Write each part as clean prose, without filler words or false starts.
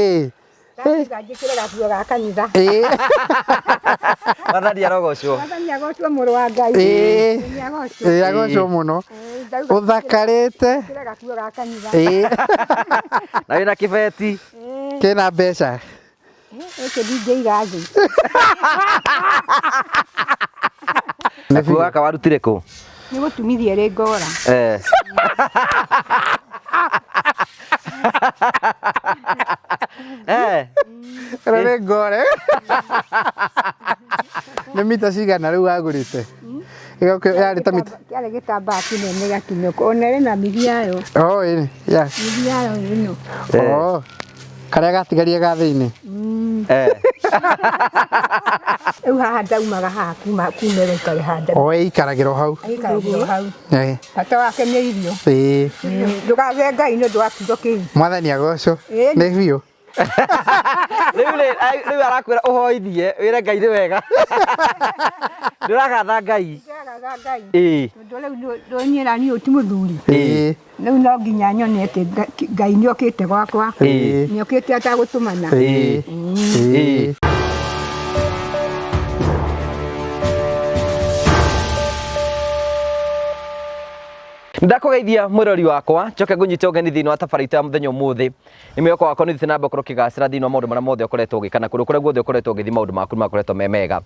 Ĩĩ. Ndauga njĩkĩre gakuo ga kanitha. Ĩĩ. Mwathani arogocwo. Mwathani agocwo mũrũ wa Ngai. Ĩĩ. Nĩ agocwo. Ĩĩ agocwo mũno. Ĩĩ, ndauga Ũthakarĩte. njĩkĩre gakuo ga kanitha. Ĩĩ. Na wĩna kĩbeti. Ĩĩ, Kĩna mbeca. gĩkĩ ndingĩiga thĩ. Gakuo gaka warutire kũ? Nĩ gũtumithia ĩrĩ ngora. Eh. Eh. Ĩno nĩ ngore. Nĩ mita cigana rĩu wagũrĩte? Yarĩ ta mita. Kĩarĩ gĩtambaya kĩnene gĩgakinyũka. Ona ĩrĩ na mĩri yayo. Oh, ĩĩ. Ya. Mĩri yayo ĩno. Oh. Karĩa gatigarie ga thĩinĩ. Eh. Rĩu haha ndaumaga haha kuma kuma ĩgaikare haha. O ĩikaragĩrwo hau. Ĩikaragĩrwo hau. Eh. Bata wake nĩ irio. Ĩĩ. Ndũgathe Ngai nĩ ũndũ wa kiugo kĩu. Mwathani agocwo. Ĩĩ. Nĩ biũ. Rĩu rĩ, rĩu arakwĩra ũhoithie wĩre Ngai nĩ wega. Ndũragatha Ngai. Ndĩragatha Ngai. Ĩĩ. Tondũ rĩu ndũnyĩra niĩ ũti mũthuri. Ĩĩ. Rĩu no nginya nyone atĩ Ngai nĩ okĩte gwakwa. Ĩĩ. Nĩ okĩte atagũtũmana. Ĩĩ. Ĩĩ. Ndakũgeithia mwĩrori wakwa njoke ngũnyite ũgeni thĩinĩ wa tabarĩra itũ ya mũthenya ũmũthĩ. Nĩ mwĩhoko wakwa nĩ ũthiĩte na mbere gũkorwo ũkĩgacĩra thĩinĩ wa maũndũ marĩa mothe ũkoretwo ũgĩka na kũndũ kũrĩa guothe ũkoretwo ũgĩthiĩ maũndũ maku nĩ makoretwo me mega.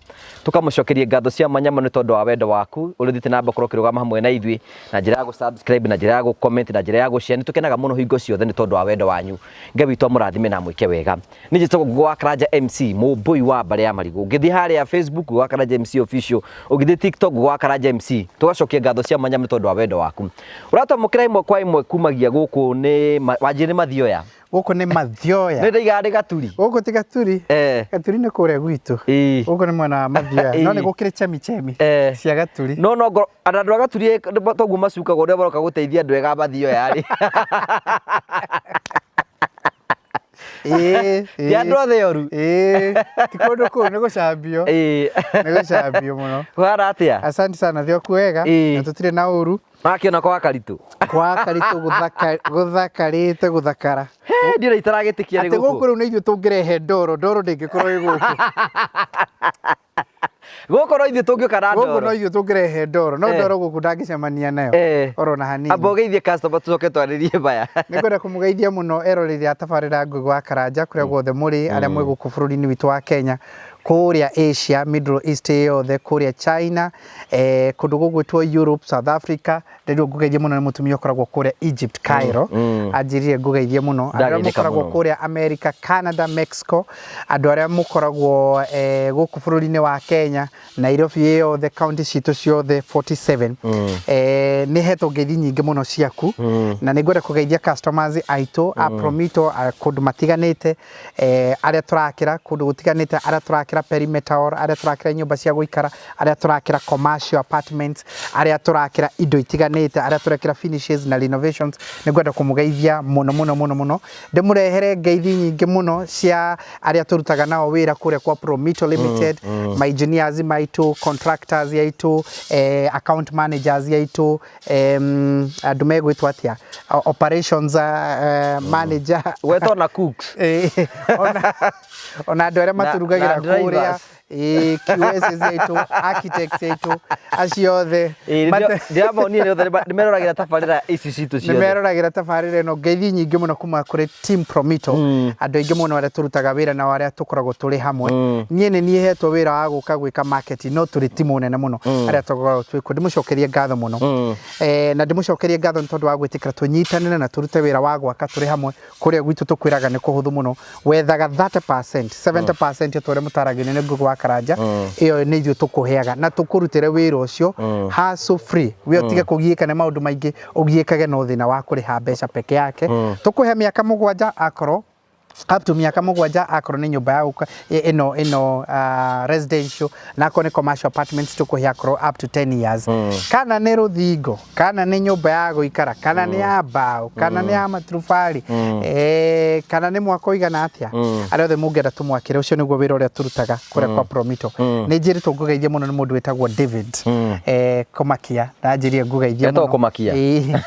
Tũkamũcokeria ngatho cia mwanya mũno nĩ tondũ wa wendo waku ũrĩa ũthiĩte na mbere gũkorwo ũkĩrũgama hamwe na ithuĩ na njĩra ya gũ subscribe na njĩra ya gũ comment na njĩra ya gũ share. Nĩ tũkenaga mũno hingo ciothe nĩ tondũ wa wendo wanyu. Ngai witũ amũrathime na amwĩke wega. Niĩ njĩtagwo Ngũgĩ wa Karanja MC, mũmbũi wa mbarĩ ya marigũ. Ũngĩthiĩ harĩa Facebook Ngũgĩ wa Karanja MC official, ũngĩthiĩ TikTok Ngũgĩ wa Karanja MC. Tũgacokia ngatho cia mwanya nĩ tondũ wa wendo waku. Ũratwamũkĩra ĩmwe kwa ĩmwe kumagia gũkũ nĩ wanjie nĩ Mathioya. Gũkũ nĩ Mathioya. Nĩ ndaigaga nĩ Gaturi. Gũkũ ti Gaturi. Eh. Gaturi nĩ kũrĩa gwitũ. Ĩĩ. Gũkũ nĩ mwena wa Mathioya. No nĩ Ĩĩ. gũkĩrĩ chemichemi Eh. cia Gaturi. No no ngoro ona andũ a Gaturi toguo macukagwo ũrĩa maroka gũteithia andũ ega a Mathioya rĩ. Ĩĩ. Ti andũ othe oru. Ĩĩ. Ti kũndũ kũu nĩ gũcambio. Ĩĩ. Nĩ gũcambio mũno. Kũhana atĩa? Asante sana thĩ wega Ĩĩ. na tũtirĩ na ũru. Wakĩona kwa Karitũ. Kwa Karitũ gũthakarĩte gũthakara. He, ndiũrĩ itaragĩtĩkia nĩ Atĩ gũkũ gũkũ. rĩu nĩ ithuĩ tũngĩrehe ndoro, ndoro ndĩngĩkorwo ĩ gũkũ. Gũkũ no ithuĩ tũngĩũka na Gũkũ no ndoro. ithuĩ tũngĩrehe ndoro, no Eh. ndoro gũkũ ndangĩcemania nayo Eh. oro na hanini. Amba ũgeithie customer tũcoke twarĩrie maya. Nĩ ngwenda kũmũgeithia mũno eroreri a tabarĩra Ngũgĩ wa Karanja kũrĩa guothe mũrĩ, arĩa mwĩ gũkũ bũrũri-inĩ witũ wa Kenya, kũrĩa Asia, Middle East yothe, kũrĩa China, eh, kũndũ gũgwĩtwo Europe, South Africa, ndĩrwo ngũgeithie mũno nĩ mũtumia ũkoragwo kũrĩa Egypt, Cairo, anjĩrire ngũgeithie mũno. Andũ arĩa Ndageithĩka mũkoragwo mũno. kũrĩa America, Canada, Mexico, andũ arĩa mũkoragwo eh, gũkũ bũrũri-inĩ wa Kenya, Nairobi ĩ yothe, kaunti citũ ciothe 47, eh, nĩ hetwo ngeithi nyingĩ mũno ciaku, na nĩ ngwenda kũgeithia customers aitũ a Promito a kũndũ matiganĩte, eh, arĩa tũrakĩra kũndũ gũtiganĩte, arĩa tũrakĩra perimeter wall, arĩa tũrakĩra nyũmba cia gũikara, arĩa tũrakĩra commercial apartments, arĩa tũrakĩra indo itiganĩte, arĩa tũrekĩra finishes na renovations. Nĩ ngwenda kũmũgeithia mũno mũno mũno mũno, ndĩmũrehere ngeithi nyingĩ mũno cia arĩa tũrutaga nao wĩra kũrĩa kwa Promito Limited, ma engineers maitũ, contractors aitũ, eh, account managers aitũ, andũ megwĩtwo atĩa, operations manager. Gwetwo na cooks. Eh, ona andũ arĩa maturugagĩra na kũrĩa drivers. ĩĩ, QSs aitũ, architects aitũ, acio othe Ĩĩ, ndĩramonire othe nĩ meroragĩra tabarĩra ici citũ nĩ ciothe. meroragĩra tabarĩra ĩno. Ngeithi nyingĩ mũno kuma kũrĩ team Promito, andũ aingĩ mũno arĩa tũrutaga wĩra nao, arĩa tũkoragwo tũrĩ hamwe. Niĩ nĩ niĩ hetwo wĩra wa gũka gwĩka marketing, no tũrĩ timu nene mũno arĩa tũkoragwo twĩ kuo. Ndĩmũcokerie ngatho mũno, eh, na ndĩmũcokerie ngatho nĩ tondũ wa gwĩtĩkĩra tũnyitanĩre na tũrute wĩra wa gwaka tũrĩ hamwe. Kũrĩa gwitũ tũkwĩraga nĩ kũhũthũ mũno, wethaga 30%, 70% o ta ũrĩa mũtaragĩrio nĩ Ngũgĩ wa Karanja, ĩyo nĩ ithuĩ tũkũheaga na tũkũrutĩre wĩra ũcio hassle free. We ũtige kũgiĩka nĩ maũndũ maingĩ, ũgiĩkage no thĩna wa kũrĩha mbeca peke yake. Tũkũhe mĩaka 7 akorwo up to mĩaka 7 akorwo nĩ nyũmba ya gũka ĩno ĩno residential, na akorwo nĩ commercial apartments tũkũhe akorwo up to 10 years. Kana nĩ rũthingo, kana nĩ nyũmba ya gũikara, kana nĩ ya mbaũ, kana nĩ ya maturubari, eh, kana nĩ mwaka ũigana atĩa, arĩa othe mũngĩenda tũmwakĩre, ũcio nĩguo wĩra ũrĩa tũrutaga kũrĩa kwa Promito. Nĩ njĩrĩtwo ngũgeithie mũno nĩ mũndũ wĩtagwo David, eh, Kũmakia, na njĩrire ngũgeithie Etagwo mũno. Kũmakia? Ĩĩ.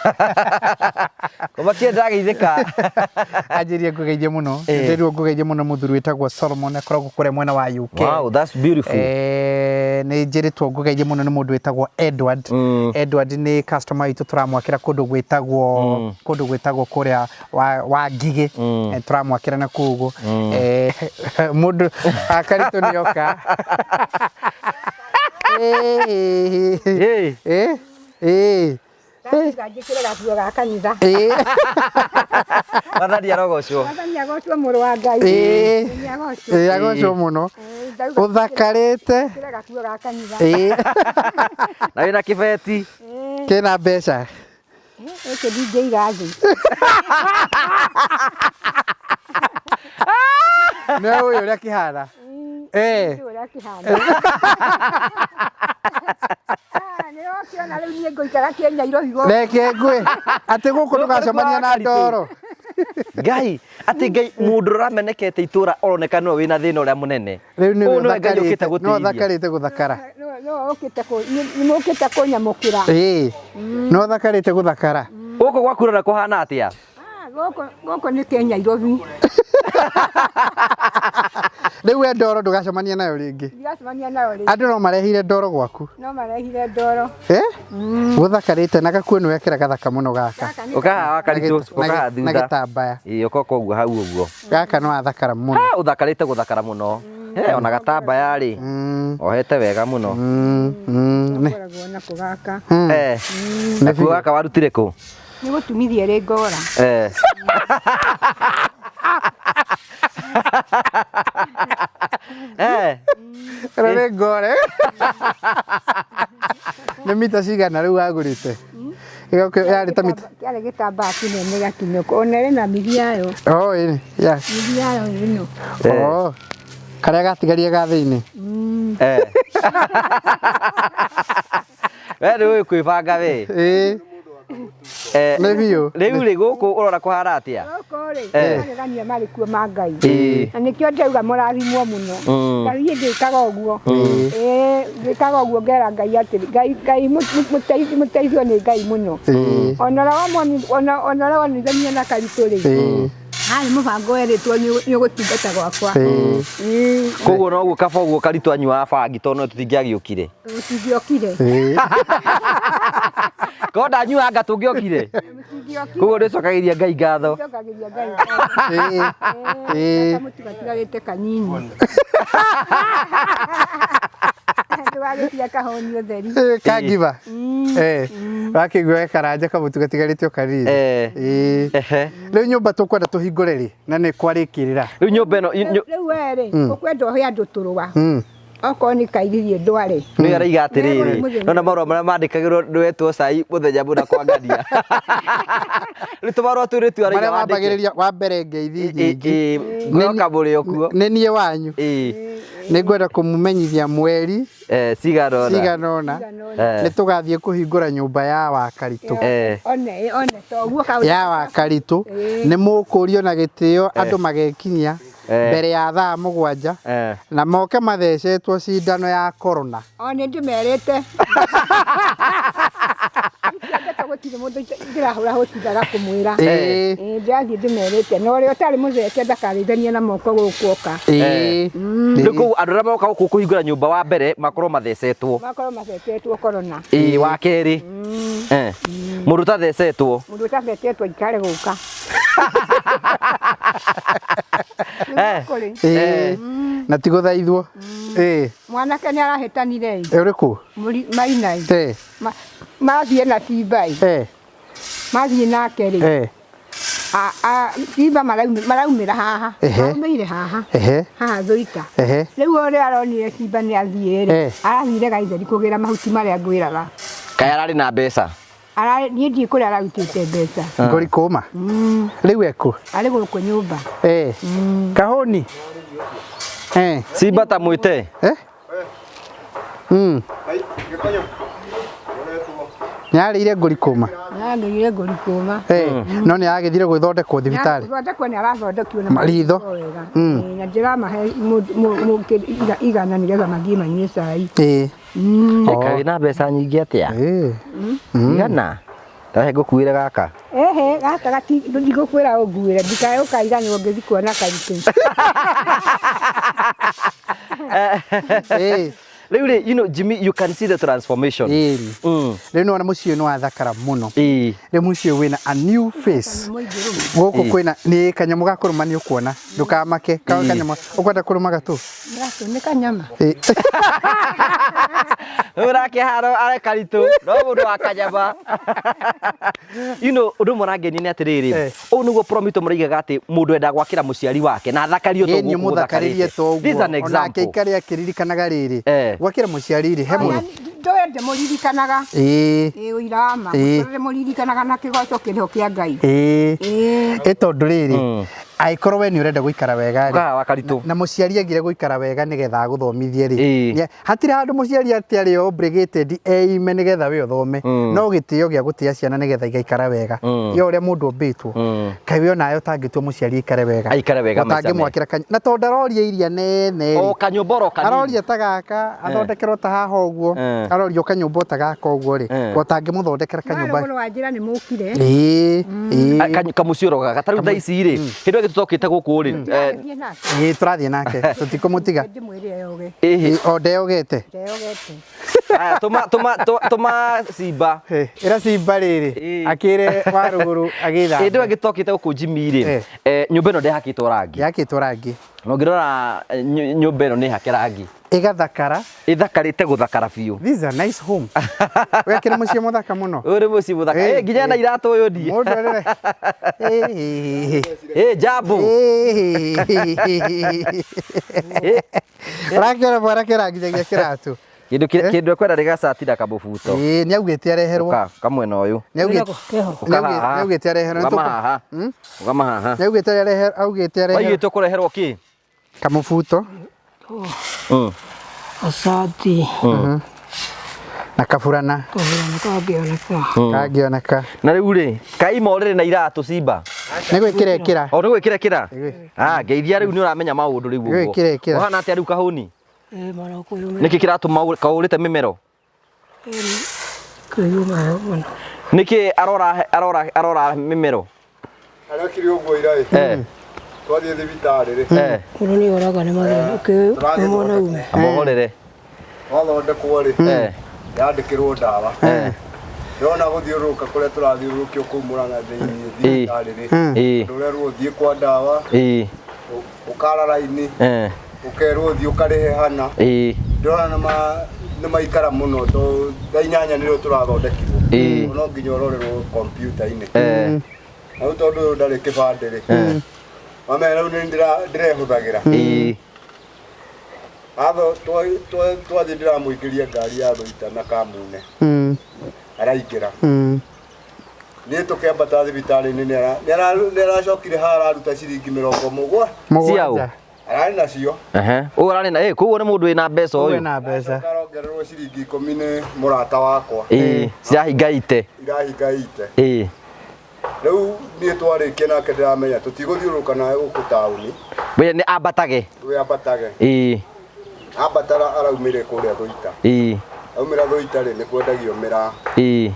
Kũmakia ndageithĩka. Anjĩrire ngũgeithie mũno. mũno. Ndĩrirwo ngũgeithie mũno mũthuri wĩtagwo Solomon, akoragwo kũrĩa mwena wa UK. Wow, that's beautiful. Nĩ njĩrĩtwo ngũgeithie mũno nĩ mũndũ wĩtagwo Edward. Edward nĩ customer witũ, tũramwakĩra kũndũ gwĩtagwo kũrĩa wa Ngigĩ. Tũramwakĩra na kũu ũguo. Mũndũ akaritũ nĩoka. Hey. Ndauga njĩkĩre gakuo ga kanitha. Mwathani arogocwo. Mwathani agocwo, mũrũ wa Ngai. Nĩ agocwo. Agocwo mũno. Ndauga ũthakarĩte. Njĩkĩre gakuo ga kanitha. Na wĩna kĩbeti. Kĩna mbeca. Gĩkĩ ndingĩiga thĩ. Nĩ ũyũ ũrĩa kĩhana. Nĩ ũrĩa kĩhana. Ah, nĩ ũkĩona rĩu niĩ ngũikara Kĩnyairobi gũkũ. Reke ngwĩ atĩ gũkũ ndũgacemania na ndoro. Ngai, atĩ Ngai, mũndũ ũramenekete itũra ũroneka nĩwe wĩna thĩna ũrĩa mũnene. Rĩu nĩ Ũyũ nĩwe Ngai ũkĩte nĩ gũteithia. ũthakarĩte gũthakara. No ũkĩte nĩ mũkĩte kũnyamũkĩra. Ĩĩ, nĩ ũthakarĩte gũthakara. Gũkũ gwaku ũrona kũhana atĩa? Ah, gũkũ nĩ Kĩnyairobi. Rĩu we ndoro ndũgacemania nayo rĩngĩ. Ndigacemania nayo rĩngĩ. Andũ no marehire ndoro gwaku. No marehire ndoro. Gũthakarĩte na gakuo nĩ wekĩra gathaka mũno gaka. Gaka nĩ Ũkaha wakaritũ, ũkaha Na thutha. gĩtambaya. Ĩĩ, ũkoka ũguo hau ũguo. Gaka nĩ wathakara mũno. Ah, ũthakarĩte gũthakara mũno. Ona gatambaya rĩ, ohete wega mũno. Ngoragwo nako gaka. Gakuo gaka warutire kũ? Nĩ gũtumithia ĩrĩ ngora. Ĩno nĩ ngore. Nĩ mita cigana rĩu wagũrĩte? Yarĩ ta mita. Kĩarĩ gĩtambaya kĩnene gĩakinyũka. Ona ĩrĩ na mĩri yayo. Oh, ĩĩ, ya. Mĩri yayo ĩno. Oh. Karĩa gatigarie ga thĩinĩ. We nĩ ũĩ kwĩbanga we. Ĩĩ. Nĩ biũ. Rĩu rĩ, gũkũ ũrona kũhana atĩa? Gũkũ rĩ, magegania marĩ kuo ma Ngai. Ĩĩ. Na nĩkĩo ndĩrauga mũrathimwo mũno. Ngai ndĩkaga ũguo. Ĩĩ, ndĩkaga ũguo ngera Ngai atĩrĩ, Ngai Ngai mũteithio nĩ Ngai mũno. Ona ũrĩa ona ũrĩa wonithania na Karitũ rĩ. Harĩ mũbango werĩtwo nĩ ũgũtungata gwakwa. Ĩĩ. Koguo noguo kaba ũguo Karitũ anyuaga bangi, tondũ no tũtingĩagĩũkire. Tũtingĩokire. Korwo ndanyuanga tũngĩokire. Tũtingĩokire. Koguo ndĩcokagĩria Ngai ngatho. Njokagĩria Ngai ngatho. Ĩĩ. Kamũtu gatigarĩte kanini. Ndũgagĩtiga kahũni ũtheri. Kangiba. Wakĩigua gekaranja kamũtu gatigarĩte o kanini. Ĩĩ. Rĩu nyũmba tũkwenda tũhingũre rĩ, na nĩ kwarĩkĩrĩra. Rĩu nyũmba ĩno Rĩu we rĩ, ũkwenda ũhe andũ tũrũa. Okorwo nĩ kairirie ndware. Nĩ araiga atĩrĩrĩ, Mũthenya. nona marũa marĩa mandĩkagĩrwo ndwetwo cai mũthenya mũna kwangania. Rĩu tũmarũa tũrĩ tu araiga Marĩa wandĩke. wambagĩrĩria wa mbere, ngeithi nyingĩ. Ngũroka mũrĩ o kuo. Nĩ niĩ wanyu. Nĩ ngwenda kũmũmenyithia mweri Cigana ũna. cigana ũna nĩ tũgathiĩ kũhingũra nyũmba ya Wakaritũ. One to ũguo kaũndũ. Ya Wakaritũ nĩ mũkũrio na gĩtĩo, andũ magekinyia mbere ya thaa 7 na moke mathecetwo cindano ya corona. O nĩ ndĩmerĩte. Ndeto gũtirĩ mũndũ ndĩrahũra hũtindaga kũmwĩra. Ĩĩ. Ĩĩ, ndĩrathiĩ ndĩmerĩte na ũrĩa ũtarĩ mũthece ndakarĩithanie na moko gũkũ oka. Ĩĩ. Rĩu koguo andũ arĩa moka gũkũ kũhingũra nyũmba, wa mbere makorwo mathecetwo. Makorwo mathecetwo corona. Ĩĩ, wa kerĩ, mũndũ ũtathecetwo. Mũndũ ũtathecetwo aikare gũka. Kũrĩ. Ĩĩ. Na ti gũthaithwo. Ĩĩ. Mwanake nĩ arahĩtanire ĩ. Ũrĩkũ? Mainai. Mathiĩ na Simba ĩ. Mathiĩ nake rĩ. Simba maraumĩra haha. Maraumĩire haha. Haha Thũita. Rĩu ũrĩa aronire Simba nĩ athiĩ rĩ. Arathire Gaitheri kũgĩra mahuti marĩa ngwĩraga. Kaĩ ararĩ na mbeca? Ararĩ niĩ ndiĩ kũrĩa ararutĩte mbeca. Ngori kũma. Rĩu ekũ? Arĩ gũkũ nyũmba. Kahũni. Simba ta mwĩte. Nĩarĩire ngũri kũma. Nĩarĩire ngũri kũma. No nĩ aragĩthire gwĩthondekwo thibitarĩ. Gũthondekwo nĩ arathondekio na Maritho. wega. Ĩĩ, na ndĩramahe 100 nĩgetha mathiĩ manyue cai. Ĩĩ. Kaĩ wĩna mbeca nyingĩ atĩa? 100. Ndahe ngũkuĩre gaka. Ehe, gaka gati ndigũkwĩra ũnguĩre ndikae ũkaiganĩrwo ngĩthiĩ kuona karitũ. Ĩĩ. Rĩu rĩ, you know, Jimmy, you can see the transformation. Ĩĩ. Mm. Rĩu nĩwona mũciĩ ũyũ nĩwathakara mũno. Ĩĩ. Rĩu mũciĩ ũyũ wĩna a new face. Gũkũ kwĩna nĩ kanyamũ ga kũrũma nĩ ũkuona. Ndũkamake. Ka kanyamũ ũkwenda kũrũma gatũ. Gatũ nĩ kanyama. Ĩĩ. Ũrakĩharo are karitũ no mũndũ wa kanyama. You know, ũndũ ũmwe ũrangenia nĩ atĩrĩrĩ, Eh. ũũ nĩguo Promito mũraigaga atĩ mũndũ endaga gwakĩra mũciari wake na athakario Ĩĩ ta nĩ ũguo ũmũthakarĩrie gũkũ ta ũguo. This is an Onake example. aikare akĩririkanaga rĩrĩ. Eh. Gwakĩra mũciari rĩ he mũndũ. Ndũĩ ndĩmũririkanaga. Ĩĩ. Ĩĩ ũira wa ma. Ĩĩ. Ndĩmũririkanaga na kĩgoco kĩrĩho kĩa Ngai. Ĩĩ. Ĩĩ. Ĩ tondũ rĩrĩ angĩkorwo we nĩ ũrenda gũikara wega rĩ Ũkaga wa karitũ. na mũciari agire gũikara wega nĩgetha agũthomithie rĩ Ĩĩ. Hatirĩ handũ mũciari atĩ arĩ obligated eime nĩgetha we ũthome no gĩtĩo gĩa gũtĩa ciana nĩgetha igaikara wega yo ũrĩa mũndũ ombĩtwo kaĩ we onawe ũtangĩtua mũciari aikare wega Aikare wega maica me. ũtangĩmwakĩra kanya na tondũ aroria iria nene O rĩ kanyũmba oro kanini. aroria ta gaka athondekerwo ta haha ũguo Eh. aroria kanyũmba o ta gaka ũguo rĩ Eh. ũtangĩmũthondekera kanyũmba Mwana mũrũ wa njĩra nĩ mũkire. ĩĩ ĩĩ Kamũciĩ oro gaka. Ta rĩu thaa ici rĩ, hĩndĩ ĩrĩa tũtokĩte gũkũ rĩ, eh, Tũrathiĩ nake. Ĩĩ tũrathiĩ nake tũtikũmũtiga Ndĩmwĩre eyoge. ĩhĩ, Ĩĩ, o ndeyogete Ndeyogete. Aya, tũma tũma tũma simba. Ĩra simba rĩrĩ Ĩĩ. akĩre warũgũrũ Hĩndĩ ĩyo agĩthambe ĩngĩ tokĩte gũkũ Jimmy rĩ, Eh. eh, nyũmba ĩno ndĩhakĩtwo rangi. Yakĩtwo rangi Na ũngĩrora eh, nyũmba ĩno nĩ hake rangi. Ĩgathakara. Ĩthakarĩte gũthakara biũ. This is a nice home. Wekĩra mũciĩ mũthaka mũno. Ũyũ nĩ mũciĩ mũthaka. Ĩĩ, Eh, nginya na ĩĩ. iratũ ũyũ ndiĩ. Mũndũ arere. Ĩĩ. Eh, jambo. Ĩĩ. Eh, Ũrakĩona mwanake ũranginyagia kĩratũ. kĩndũ kĩrĩa kĩndũ ekwenda nĩ gacati na kamũbuto. Ĩĩ nĩ augĩte areherwo. Ũka kamwena ũyũ. Nĩ augĩte Ũka haha. nĩ augĩte areherwo. Ũgama haha. Ũgama haha. Nĩ augĩte areherwo, augĩte areherwo. Waigĩte ũkũreherwo kĩ? Kamũbuto Mm. Asante. na kaburana Kũhũrana kangĩoneka. kangĩoneka. Na rĩu rĩ, kaima ũrĩrĩ na iratũ simba. Nĩ gwĩkĩra ĩkĩra. O nĩ gwĩkĩra kĩra? Nĩ Ah, ngeithia rĩu nĩ ũramenya maũndũ rĩu ũguo. Gwĩkĩra ĩkĩra. Ũhana atĩa rĩu kahũni? Ĩĩ mwana ũkũyũ Nĩkĩ kĩratũma kaũrĩte mĩmero? kũigua maheho mũno. Nĩkĩ arora arora arora mĩmero? Arekire ũguo ira ĩ Eh. twathiĩ thibitarĩ rĩ Eh. Mũndũ nĩ oraga nĩ mathĩna. Ũkĩ mwanaume. Amohorere. wathondekwo rĩ Eh. yandĩkĩrwo ndawa Eh. ndĩrona gũthiũrũrũka kũrĩa tũrathiũrũrũkio kũu Mũrang'a thĩinĩ thibitarĩ rĩ Ĩĩ. ndũrerwo ũthiĩ kwa ndawa Ĩĩ. ũkara raini Eh. ũkerwo ũthiĩ ũkarĩhe hana Ĩĩ. ndĩrona nĩ maikara mũno to thaa inyanya nĩrĩo tũrathondekirwo Ĩĩ. no nginya ũrorerwo kompiuta-inĩ Eh. na rĩu tondũ ũyũ ndarĩ kĩbandĩ rĩ wamenya rĩu nĩ ndĩrehũthagĩra Ĩĩ. Atho twathiĩ ndĩramũingĩria ngari ya Thũita na Kamune araingĩra niĩ tũkĩambata thibitarĩ-inĩ nĩ aracokire haha araruta ciringi mĩrongo mũgwa Mũgwanja. ararĩ nacio Ehe. Ũyũ ararĩ na eh koguo nĩ mũndũ wĩna mbeca ũyũ. Wĩna mbeca. Acoka arongererwo ciringi ikũmi nĩ mũrata wakwa Ĩĩ. Cirahinga ite. irahinga ite Ĩĩ. rĩu niĩ twarĩkia nake ndĩramenya tũtigũthiũrũrũka nawe gũkũ taũni We nĩ ambatage. we ambatage Ĩĩ. ambatara araumĩre kũrĩa Thũita Ĩĩ. aumĩra Thũita rĩ nĩ kwendagio mĩraa Ĩĩ.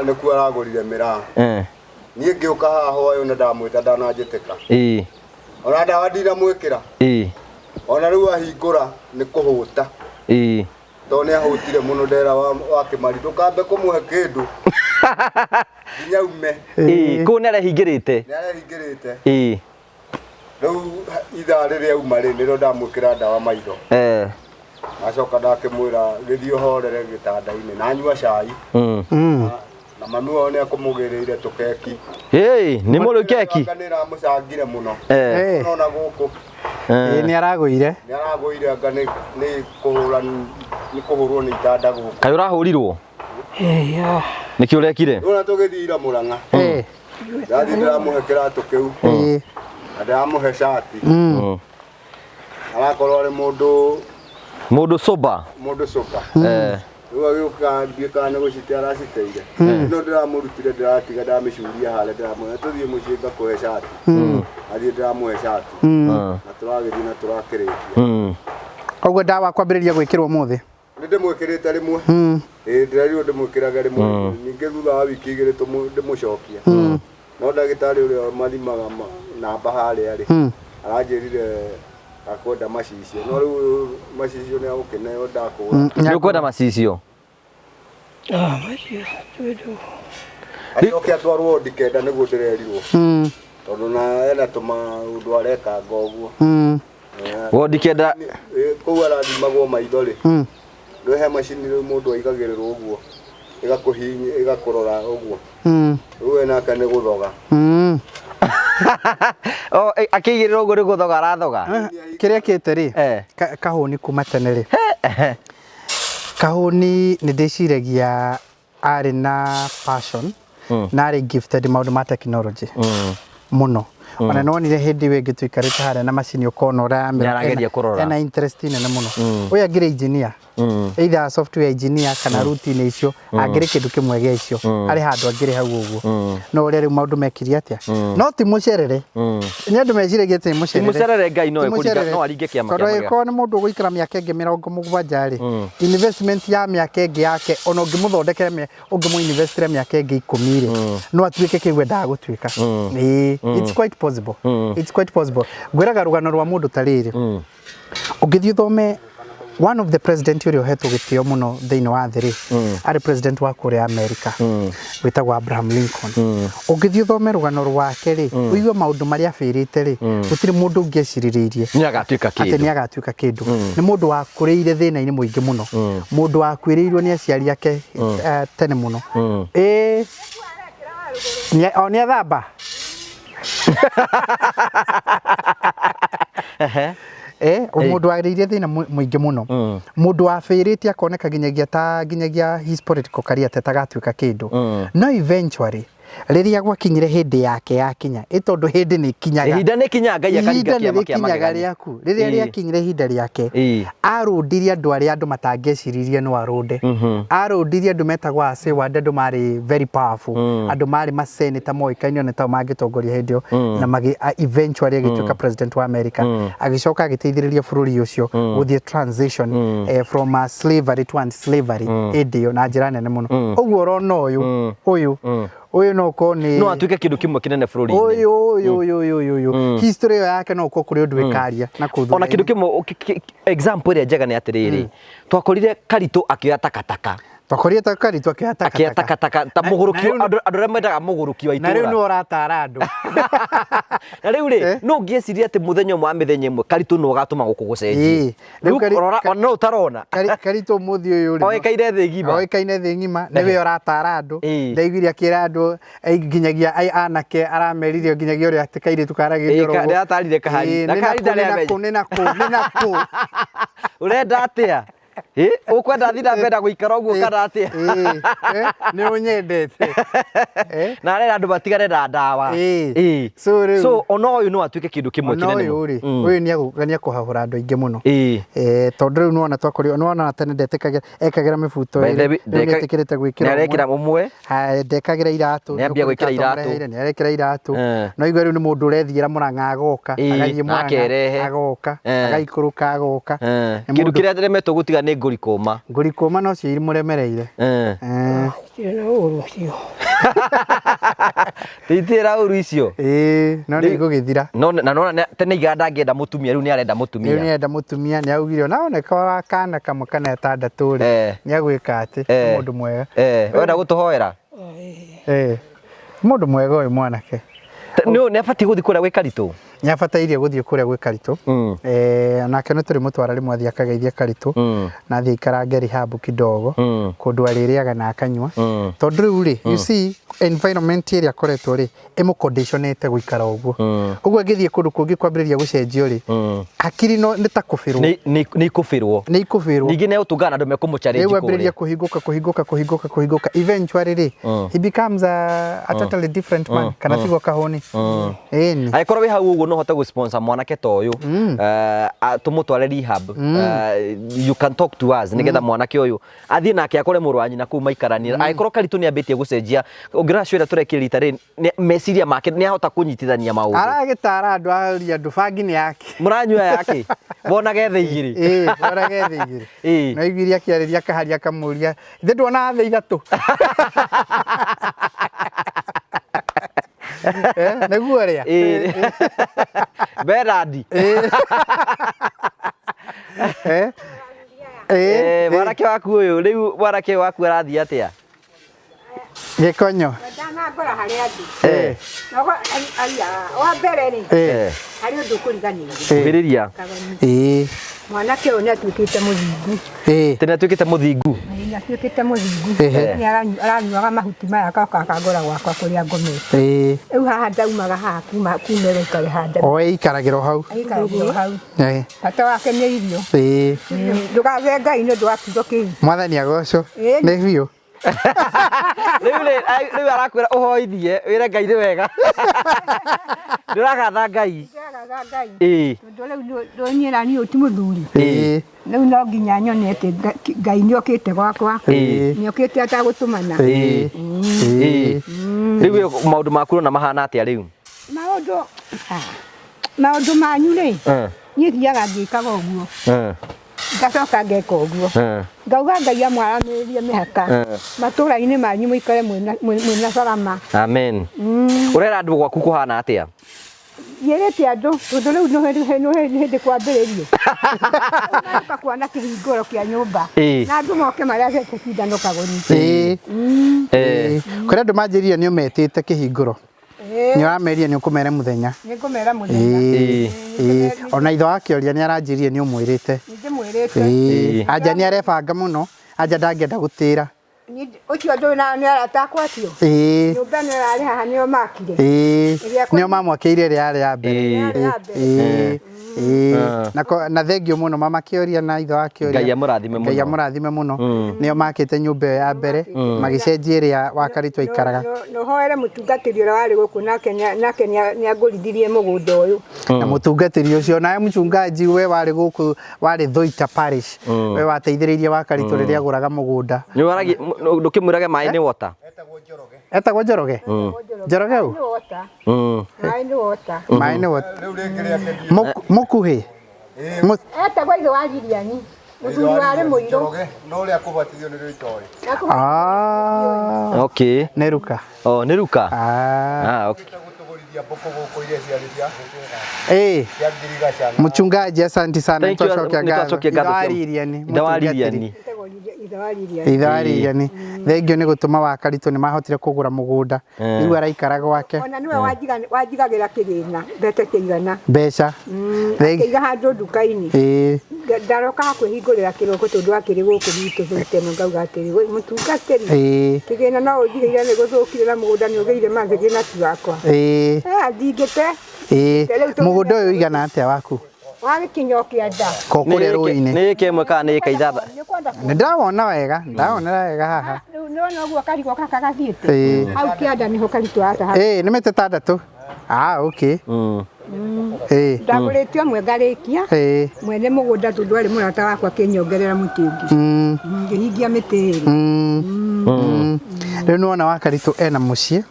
Nĩkuo aragũrire mĩraa Eh. niĩ ngĩũka haha hwaĩ na ndamwĩta ndananjĩtĩka Ĩĩ. ona ndawa ndinamwĩkĩra Ĩĩ. ona rĩu ahingũra nĩ kũhũta Ĩĩ. tondũ nĩ ahũtire mũno ndera wa Kĩmari ndũkambe kũmũhe kĩndũ nginya ume Ĩĩ. Kũu nĩ arehingĩrĩte. nĩ arehingĩrĩte Ĩĩ. rĩu ithaa rĩrĩa auma rĩ nĩrĩo ndamwĩkĩra ndawa maitho Eh. acoka ndakĩmwĩra gĩthiĩ ũhorere gĩtanda-inĩ na anyua cai na mami wao nĩ akũmũgĩrĩire tũkeki Ĩĩ, nĩ mũrĩ keki. Anga nĩ ĩramũcangire mũno Eh. Eh. nona gũkũ Ĩĩ nĩ aragũire. nĩ aragũire anga nĩ kũhũra nĩ kũhũrwo nĩ itanda gũkũ Kaĩ ũrahũrirwo? Ĩĩ ya. Nĩkĩ ũrekire? Rĩu ona tũgĩthiĩ ira Mũrang'a Ĩĩ. ndathiĩ ndĩramũhe kĩratũ kĩu Ĩĩ. na ndĩramũhe cati arakorwo arĩ mũndũ Mũndũ sober. mũndũ sober Eh. rĩu agĩũka ndiũĩ kana nĩ gũcite araciteire no ndĩramũrutire ndĩratiga ndamĩcuria harĩa ndĩramwĩra tũthiĩ mũciĩ ngakũhe cati athiĩ ndĩramũhe cati na tũragĩthiĩ na tũrakĩrĩkia Mm. Koguo ndawa kwambĩrĩria gwĩkĩrwo ũmũthĩ. Nĩ ndĩmwĩkĩrĩte rĩmwe. Ĩĩ ndĩrerirwo ndĩmwĩkĩrage rĩmwe. Ningĩ thutha wa wiki igĩrĩ ndĩmũcokie. No ndagĩtarĩ ũrĩa mathimaga namba harĩa rĩ, aranjĩrire akwenda macicio. No rĩu macicio nĩ agũkĩneo ndakũra. Nĩ ũkwenda macicio? Ah, macio tondũ Acoke atwarwo wondi kenda nĩguo ndĩrerirwo. Tondũ na ena tũmaũndũ arekanga ũguo. Wondi kenda. Kũu arathimagwo maitho rĩ, nĩ he macini rĩu mũndũ aigagĩrĩrwo ũguo ĩgakũhihinya ĩgakũrora ũguo. Rĩu we nake nĩ gũthoga. Oh, akĩigĩrĩra ũguo nĩ gũthoga arathoga. Kĩrĩa kĩte rĩ, kahũni kuma tene rĩ, kahũni nĩ ndĩciragia arĩ na passion na arĩ gifted maũndũ ma technology mũno. Ona nĩwonire hĩndĩ ĩyo ĩngĩ tũikarĩte harĩa na macini ũkona ũrĩa Nĩarageria kũrora. Ena interest nene mũno. Ũyũ angĩrĩ engineer, either software engineer kana routine icio, angĩrĩ kĩndũ kĩmwe gĩa icio, arĩ handũ angĩrĩ hau ũguo. No ũrĩa rĩu maũndũ mekire atĩa, no ti mũcerere. Nĩ andũ meciragia atĩ nĩ mũcerere. Ti mũcerere, Ngai no Ti ekũringa- mũcerere. no aringe kĩama Tondũ kĩa magega. angĩkorwo nĩ mũndũ ũgũikara mĩaka ĩngĩ 70 rĩ, investment ya mĩaka ĩngĩ yake, ona ũngĩmũthondekera, ũngĩmũ-investire mĩaka ĩngĩ 10 rĩ, no atuĩke kĩu endaga gũtuĩka. Ĩĩ, it's quite possible. It's quite possible. Ngwĩraga rũgano rwa mũndũ ta rĩrĩ, ũngĩthiĩ ũthome one of the president ũrĩa ũhetwo gĩtĩo mũno thĩinĩ wa thĩ rĩ, arĩ president wa kũrĩa America wĩtagwo Abraham Lincoln. Ũngĩthiĩ ũthome rũgano rwake rĩ, ũigue maũndũ marĩa abĩrĩte rĩ, gũtirĩ mũndũ ũngĩecirĩrĩirie Nĩ agatuĩka atĩ kĩndũ. Nĩ agatuĩka kĩndũ. Nĩ mũndũ wakũrĩire thĩna-inĩ mũingĩ mũno, mũndũ wakuĩrĩirwo nĩ aciari ake tene mũno. Ĩĩ, o nĩ athamba. O mũndũ warĩire thĩna mũingĩ mũno, mũndũ wabĩrĩte akoneka nginyagia ta nginyagia his political career ta tagatuĩka kĩndũ. No eventually rĩrĩa gwakinyire hĩndĩ yake yakinya, ĩ tondũ hĩndĩ nĩ ikinyaga. Ihinda nĩ kinyaga, Ngai akaringa Ihinda nĩ kĩama kĩa rĩkinyaga magegania. rĩaku. Rĩrĩa rĩakinyire ihinda rĩake, arũndirie andũ arĩa andũ matangĩeciririe no arũnde. Arũndirie andũ metagwo Aseward, andũ marĩ very powerful, andũ marĩ maseneta moĩkaine ona tao mangĩtongoria hĩndĩ ĩyo, na eventually agĩtuĩka president wa America. Agĩcoka agĩteithĩrĩria bũrũri ũcio gũthiĩ transition from slavery to anti-slavery hĩndĩ ĩyo na njĩra nene mũno. Ũguo ũrona ũyũ ũyũ ũyũ no ũkorwo nĩ No atuĩke kĩndũ kĩmwe kĩnene bũrũri-inĩ. Ũyũ ũyũ ũyũ ũyũ ũyũ ũyũ history ĩyo yake no ũkorwo kũrĩ ũndũ ĩkaria na kũu Ona kĩndũ thutha-inĩ. kĩmwe example ĩrĩa njega nĩ atĩrĩrĩ, twakorire Karitũ akĩoya takataka. Twakorire ta Karitũ akĩoya akĩoya takataka. Takataka ta mũgũrũki. Andũ arĩa mendaga mũgũrũki wa Na rĩu itũra. nĩ ũratara andũ. Na rĩu rĩ, no ũngĩeciria atĩ mũthenya ũmwe wa mĩthenya ĩmwe Karitũ no ũgatũma gũkũ gũcenjie? Rĩu Rĩu rora, ona no ũtarona. Karitũ ũmũthĩ ũyũ rĩ, Oĩkaine thĩ ng'ima. Oĩkaine thĩ ng'ima, nĩwe ũratara andũ. Ndaiguire akĩra andũ nginyagia anake aramerire nginyagia ũrĩa atĩ kairĩtu karagĩrio. Nĩatarire kahari. Na Nĩ kahari nakũ, nĩ ndarĩ amenya. nakũ, nĩ nakũ, nĩ nakũ. Ũrenda atĩa? Ĩ, ũkwenda thiĩ na mbere na gũikara ũguo kana atĩa? Ĩĩ, nĩ ũnyendete? Na arera andũ matigane na ndawa. Ĩĩ. So rĩu So ona ũyũ no atuĩke kĩndũ kĩmwe ona kĩnene ũyũ mũno. rĩ, ũyũ nĩ ekũhahũra andũ aingĩ mũno. Tondũ rĩu nĩwona twakorirwo, nĩwona tene ndetĩkagĩra, ekagĩra mĩbuto By the ĩrĩ, way, rĩu nĩetĩkĩrĩte gwĩkĩra nĩ arekĩra ũmwe. ũmwe. Haya, ndekagĩra iratũ. Nĩambia gwĩkĩra iratũ. Nĩ arekĩra iratũ. No igua rĩu nĩ mũndũ ũrethiĩra Mũrang'a agoka, agathiĩ Na Mũrang'a akerehe. agoka, agaikũrũka agoka. Nĩ Kĩndũ mũndũ kĩrĩa aremetwo gũtiga nĩ ngũrikũma. Ngũrikũma nocio imũremereire. Itirĩ na ũru ũcio. Itirĩ ũru icio. Ĩĩ, no nĩ igũgĩthira. No na nona tene iga ndangĩenda mũtumia, rĩu nĩ arenda Rĩu mũtumia. nĩ arenda mũtumia, nĩ augire ona oneka wa kana kamwe kana ĩtandatũ rĩ, nĩ agwĩka atĩ, nĩ mũndũ mwega. Wenda gũtũhoera? Nĩ mũndũ mwega ũyũ mwanake. Nĩ abatiĩ gũthiĩ kũrĩa gwĩ Karitũ? Nĩ abatairie gũthiĩ kũrĩa gwĩ Karitũ. Nake nĩ tũrĩmũtwara rĩmwe athiĩ akageithie Karitũ, na athiĩ aikarange rehab kidogo, kũndũ arĩrĩaga na akanyua. Tondũ rĩu rĩ, you see environment ĩrĩa akoretwo rĩ, ĩmũ-conditionĩte gũikara ũguo. Ũguo angĩthiĩ kũndũ kũngĩ kwambĩrĩria gũcenjio rĩ, hakiri no nĩ ta kũbĩrwo. Nĩ ikũbĩrwo. Nĩ ikũbĩrwo. Ningĩ nĩ egũtũngana na andũ mekũmũ challenge Rĩu ambĩrĩria kũrĩa. kũhingũka, kũhingũka, kũhingũka, kũhingũka, eventually rĩ, he becomes a totally different man, kana tiguo kahũni? Ĩni. Angĩkorwo wĩ hau ũguo no ũhote gũ-sponsor mwanake ta ũyũ, tũmũtware rehab, you can talk to us nĩgetha mwanake ũyũ athiĩ nake akore mũrũ wa nyina kũu maikaranie. Angĩkorwo Karitũ nĩ ambĩtie gũcenjia, ũngĩrora cio ĩrĩa tũrekire rita rĩrĩ, meciria make nĩ ahota kũnyitithania maũndũ. Aragĩtara andũ, aria andũ bangi nĩ yake. Mũranyua yake? Wonage thĩ igĩrĩ. Ĩĩ, wonage thĩ igĩrĩ. Ĩĩ. No iguire akĩarĩria akaharia akamũria, ithe nduonaga thĩ ithatũ? Eh, nĩguo ũrĩa? Ĩĩ. Bernard. Ĩĩ. Eh? Ĩĩ. Eh, mwanake waku ũyũ rĩu mwanake waku arathiĩ atĩa? Gĩkonyo. Ndanangora harĩa ndĩ. Eh. Nogo aria wa mbere rĩ Eh. harĩ ũndũ ũkũriganĩire. Kuhĩrĩria. Kagoni. Ĩĩ. Mwanake ũyũ nĩ atuĩkĩte mũthingu. Ĩĩ. Tene atuĩkĩte mũthingu. Nĩ atuĩkĩte mũthingu. Ehe. Nĩ aranyuaga mahuti maya agoka akangora gwakwa kũrĩa ngomete. Ĩĩ. Rĩu haha ndaumaga haha kuma kuma ĩgaikare handa. O ĩikaragĩra o hau. Aikaragĩra hau. Ĩĩ. Bata wake nĩ irio. Ĩĩ. Ndũgathe Ngai nĩ ũndũ wa kiugo kĩu. Mwathani agocwo. Ĩĩ. Nĩ biũ. Rĩu rĩ, rĩu arakwĩra ũhoithie, wĩre Ngai nĩ wega. Ndũragatha Ngai. Ndĩragatha Ngai. Ĩĩ. Tondũ rĩu niĩ na niĩ ũyũ ti mũthuri. Ĩĩ. Rĩu no nginya nyone atĩ Ngai nĩ okĩte gwakwa. Ĩĩ. Nĩ okĩte atagũtũmana. Ĩĩ. Ĩĩ. Rĩu we maũndũ maku ũrona mahana atĩa rĩu? Maũndũ maũndũ manyu rĩ, niĩ thiaga ngĩkaga ũguo. Ngacoka ngeka ũguo. Ngauga Ngai amwaramĩrĩrie mĩhaka. Matũra-inĩ manyu mũikare mwĩna salama. Amen. Ũrera andũ gwaku kũhana atĩa? Njĩrĩte andũ tondũ rĩu nĩ hĩndĩ kwambĩrĩrio. Maroka kuona kĩhingũro kĩa nyũmba. Ĩĩ. Na andũ moke marehete cindano kagoni. Ĩĩ. Eh. Kũrĩ andũ manjĩrire nĩ ũmetĩte kĩhingũro. Nĩ ũramerire nĩ ũkũmere mũthenya. Nĩ ngũmera mũthenya. Ĩĩ. Ĩĩ. Ona ithe wakĩoria nĩ aranjĩrire nĩ ũmwĩrĩte. Nĩ ndĩmwĩrĩte. Ĩĩ. Anja nĩ arebanga mũno. Anja ndangĩenda gũtĩra. Ũcio ndũĩ na nĩ arata akwa acio. Ĩĩ. Nyũmba ĩno ĩrarĩ haha nĩo makire. Ĩĩ. Ĩrĩa Nĩo mamwakĩire ĩrĩa yarĩ ya mbere. Ĩĩ. Yarĩ ya mbere. Ĩĩ. Ĩĩ. Na thengio mũno mama kĩoria na ithe wakĩoria. Ngai amũrathime mũno. Ngai amũrathime mũno. Nĩo makĩte nyũmba ĩyo ya mbere magĩcenjia ĩrĩa Wakaritũ aikaraga. Nũhoere mũtungatĩri ũrĩa warĩ gũkũ nake nĩangũrithirie mũgũnda ũyũ. Na mũtungatĩri ũcio nawe mchungaji we warĩ gũkũ warĩ Thoita Parish we wateithĩrĩirie Wakaritũ rĩrĩa agũraga mũgũnda. Nĩ waragia ndũkĩmwĩrage maĩ nĩ water. Etagwo Njoroge? Njoroge ũ? Nĩ wota. Maĩ nĩ wota. Maĩ nĩ wota. Rĩu rĩngĩ rĩake ndiũĩ. Mũkuhĩ? Etagwo ithe wa Giriani. Mũthuri warĩ mũirũ. Njoroge, no ũrĩa kũbatithio nĩ rĩo itoĩ. Ah. Okay. Nĩ Ruka. Oh, nĩ Ruka. Ah. Ah, okay. Gũtũgũrithia mbũkũ gũkũ iria ciarĩ cia Ĩĩ. cia ngirigaca. Mchungaji asante sana. Thank you. Nĩtwacokia ngatho. Nĩtwacokia ngatho Ithe wa cia- Lilian, Ithe wa mũtungatĩri. Lilian. Etagwo ithe wa Lilian. Ithe wa Lilian. Thengio nĩ gũtũma Wakaritũ nĩ mahotire kũgũra mũgũnda. Rĩu araikara gwake. Ona nĩwe wanjigagĩra kĩgĩna mbeca ciaigana. Mbeca. Akĩiga handũ nduka-inĩ. Ĩĩ. Ndaroka kwĩhingũrĩra kĩroko tondũ akĩrĩ gũkũ gwitũ Thũiteno ngauga atĩrĩ, "Wĩ mũtungatĩri, Ĩĩ. kĩgĩna no ũnjigĩire nĩ gũthũkire na mũgũnda nĩ ũgĩire mathĩgĩna ti wakwa." Ĩĩ. Eh, ndingĩte Ĩĩ. Rĩu tũgĩte- Mũgũnda ũyũ ũigana atĩa waku? wagĩkinya o kĩanda. Ko kũrĩa rũĩ-inĩ. Nĩ ĩka ĩmwe kana nĩ ĩka ithathatũ? Nĩ kwenda Nĩ ndĩrawona wega, ndĩrawonera wega haha. Rĩu nĩwona ũguo karigũ gaka gathiĩte? Ĩĩ. Hau kĩanda nĩho karitũ gaka. Ĩĩ, nĩ mĩtĩ ĩtandatũ. Ah, okay. Ĩĩ. Ndagũrĩte ũmwe ngarĩkia. Ĩĩ. Mwene mũgũnda tondũ arĩ mũrata wakwa akĩnyongerera mũtĩ ũngĩ. Ngĩhingia mĩtĩ ĩrĩ. Rĩu nĩwona Wakaritũ ena mũciĩ.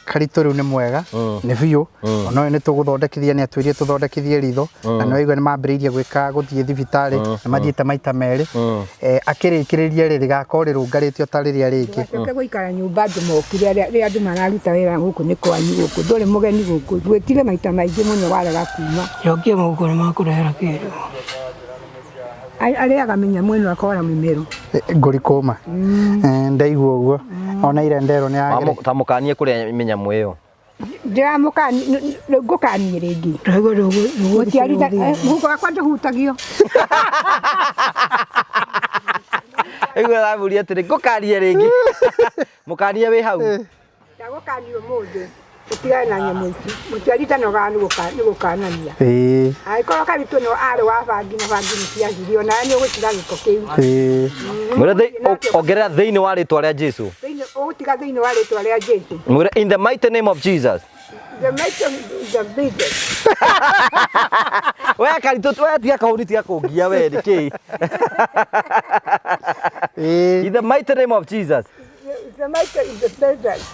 Karitũ rĩu nĩ mwega, nĩ biũ. Ona ũyũ nĩ tũgũthondekithia, nĩ atwĩrire tũthondekithie ritho. Na nĩ waigua nĩ mambĩrĩirie gwĩka gũthiĩ thibitarĩ, nĩ mathiĩte maita merĩ. Akĩrĩkĩrĩria rĩ, rĩgakorwo rĩrũngarĩtio ta rĩrĩa rĩngĩ. Gacoke gũikara nyũmba andũ mokire rĩrĩa andũ mararuta wĩra gũkũ nĩ kwanyu gũkũ ndũrĩ mũgeni gũkũ gwĩtire maita maingĩ mũno warega kuma. Jokia mũhuko nĩ makũrehera kĩndũ. Arĩaga mĩnyamũ ĩno akora mĩmero. Ngũri kũma. Ndaigua ũguo. Ona ira nderwo nĩ yagĩrĩire. Ta mũkanie kũrĩa mĩnyamũ ĩyo. Ndĩramũkania rĩu ngũkanie rĩngĩ. Ndaigua ndũgũthiĩ. Mũhuko wakwa ndũhutagio. Rĩu aramũria atĩrĩ ngũkanie rĩngĩ. Mũkanie wĩ hau. Ndagũkania ũmũthĩ ũtigane na nyamũ ici. Mũciari ndanogaga nĩ gũkanania. Ĩĩ. Angĩkorwo karitũ no arĩ wa bangi na bangi nĩ ciacirio nawe nĩ ũgũtiga gĩko kĩu. Ĩĩ. Mwĩre ongerera thĩinĩ wa rĩtwa rĩa Jesu. Ũgũtiga thĩinĩ wa rĩtwa rĩa Jesu. Mwĩre in the mighty name of Jesus. The mighty the biggest. We Karitũ we tiga kahũni tiga kũngia we nĩ kĩĩ? Ĩĩ. In the mighty name of Jesus. The mighty is the biggest.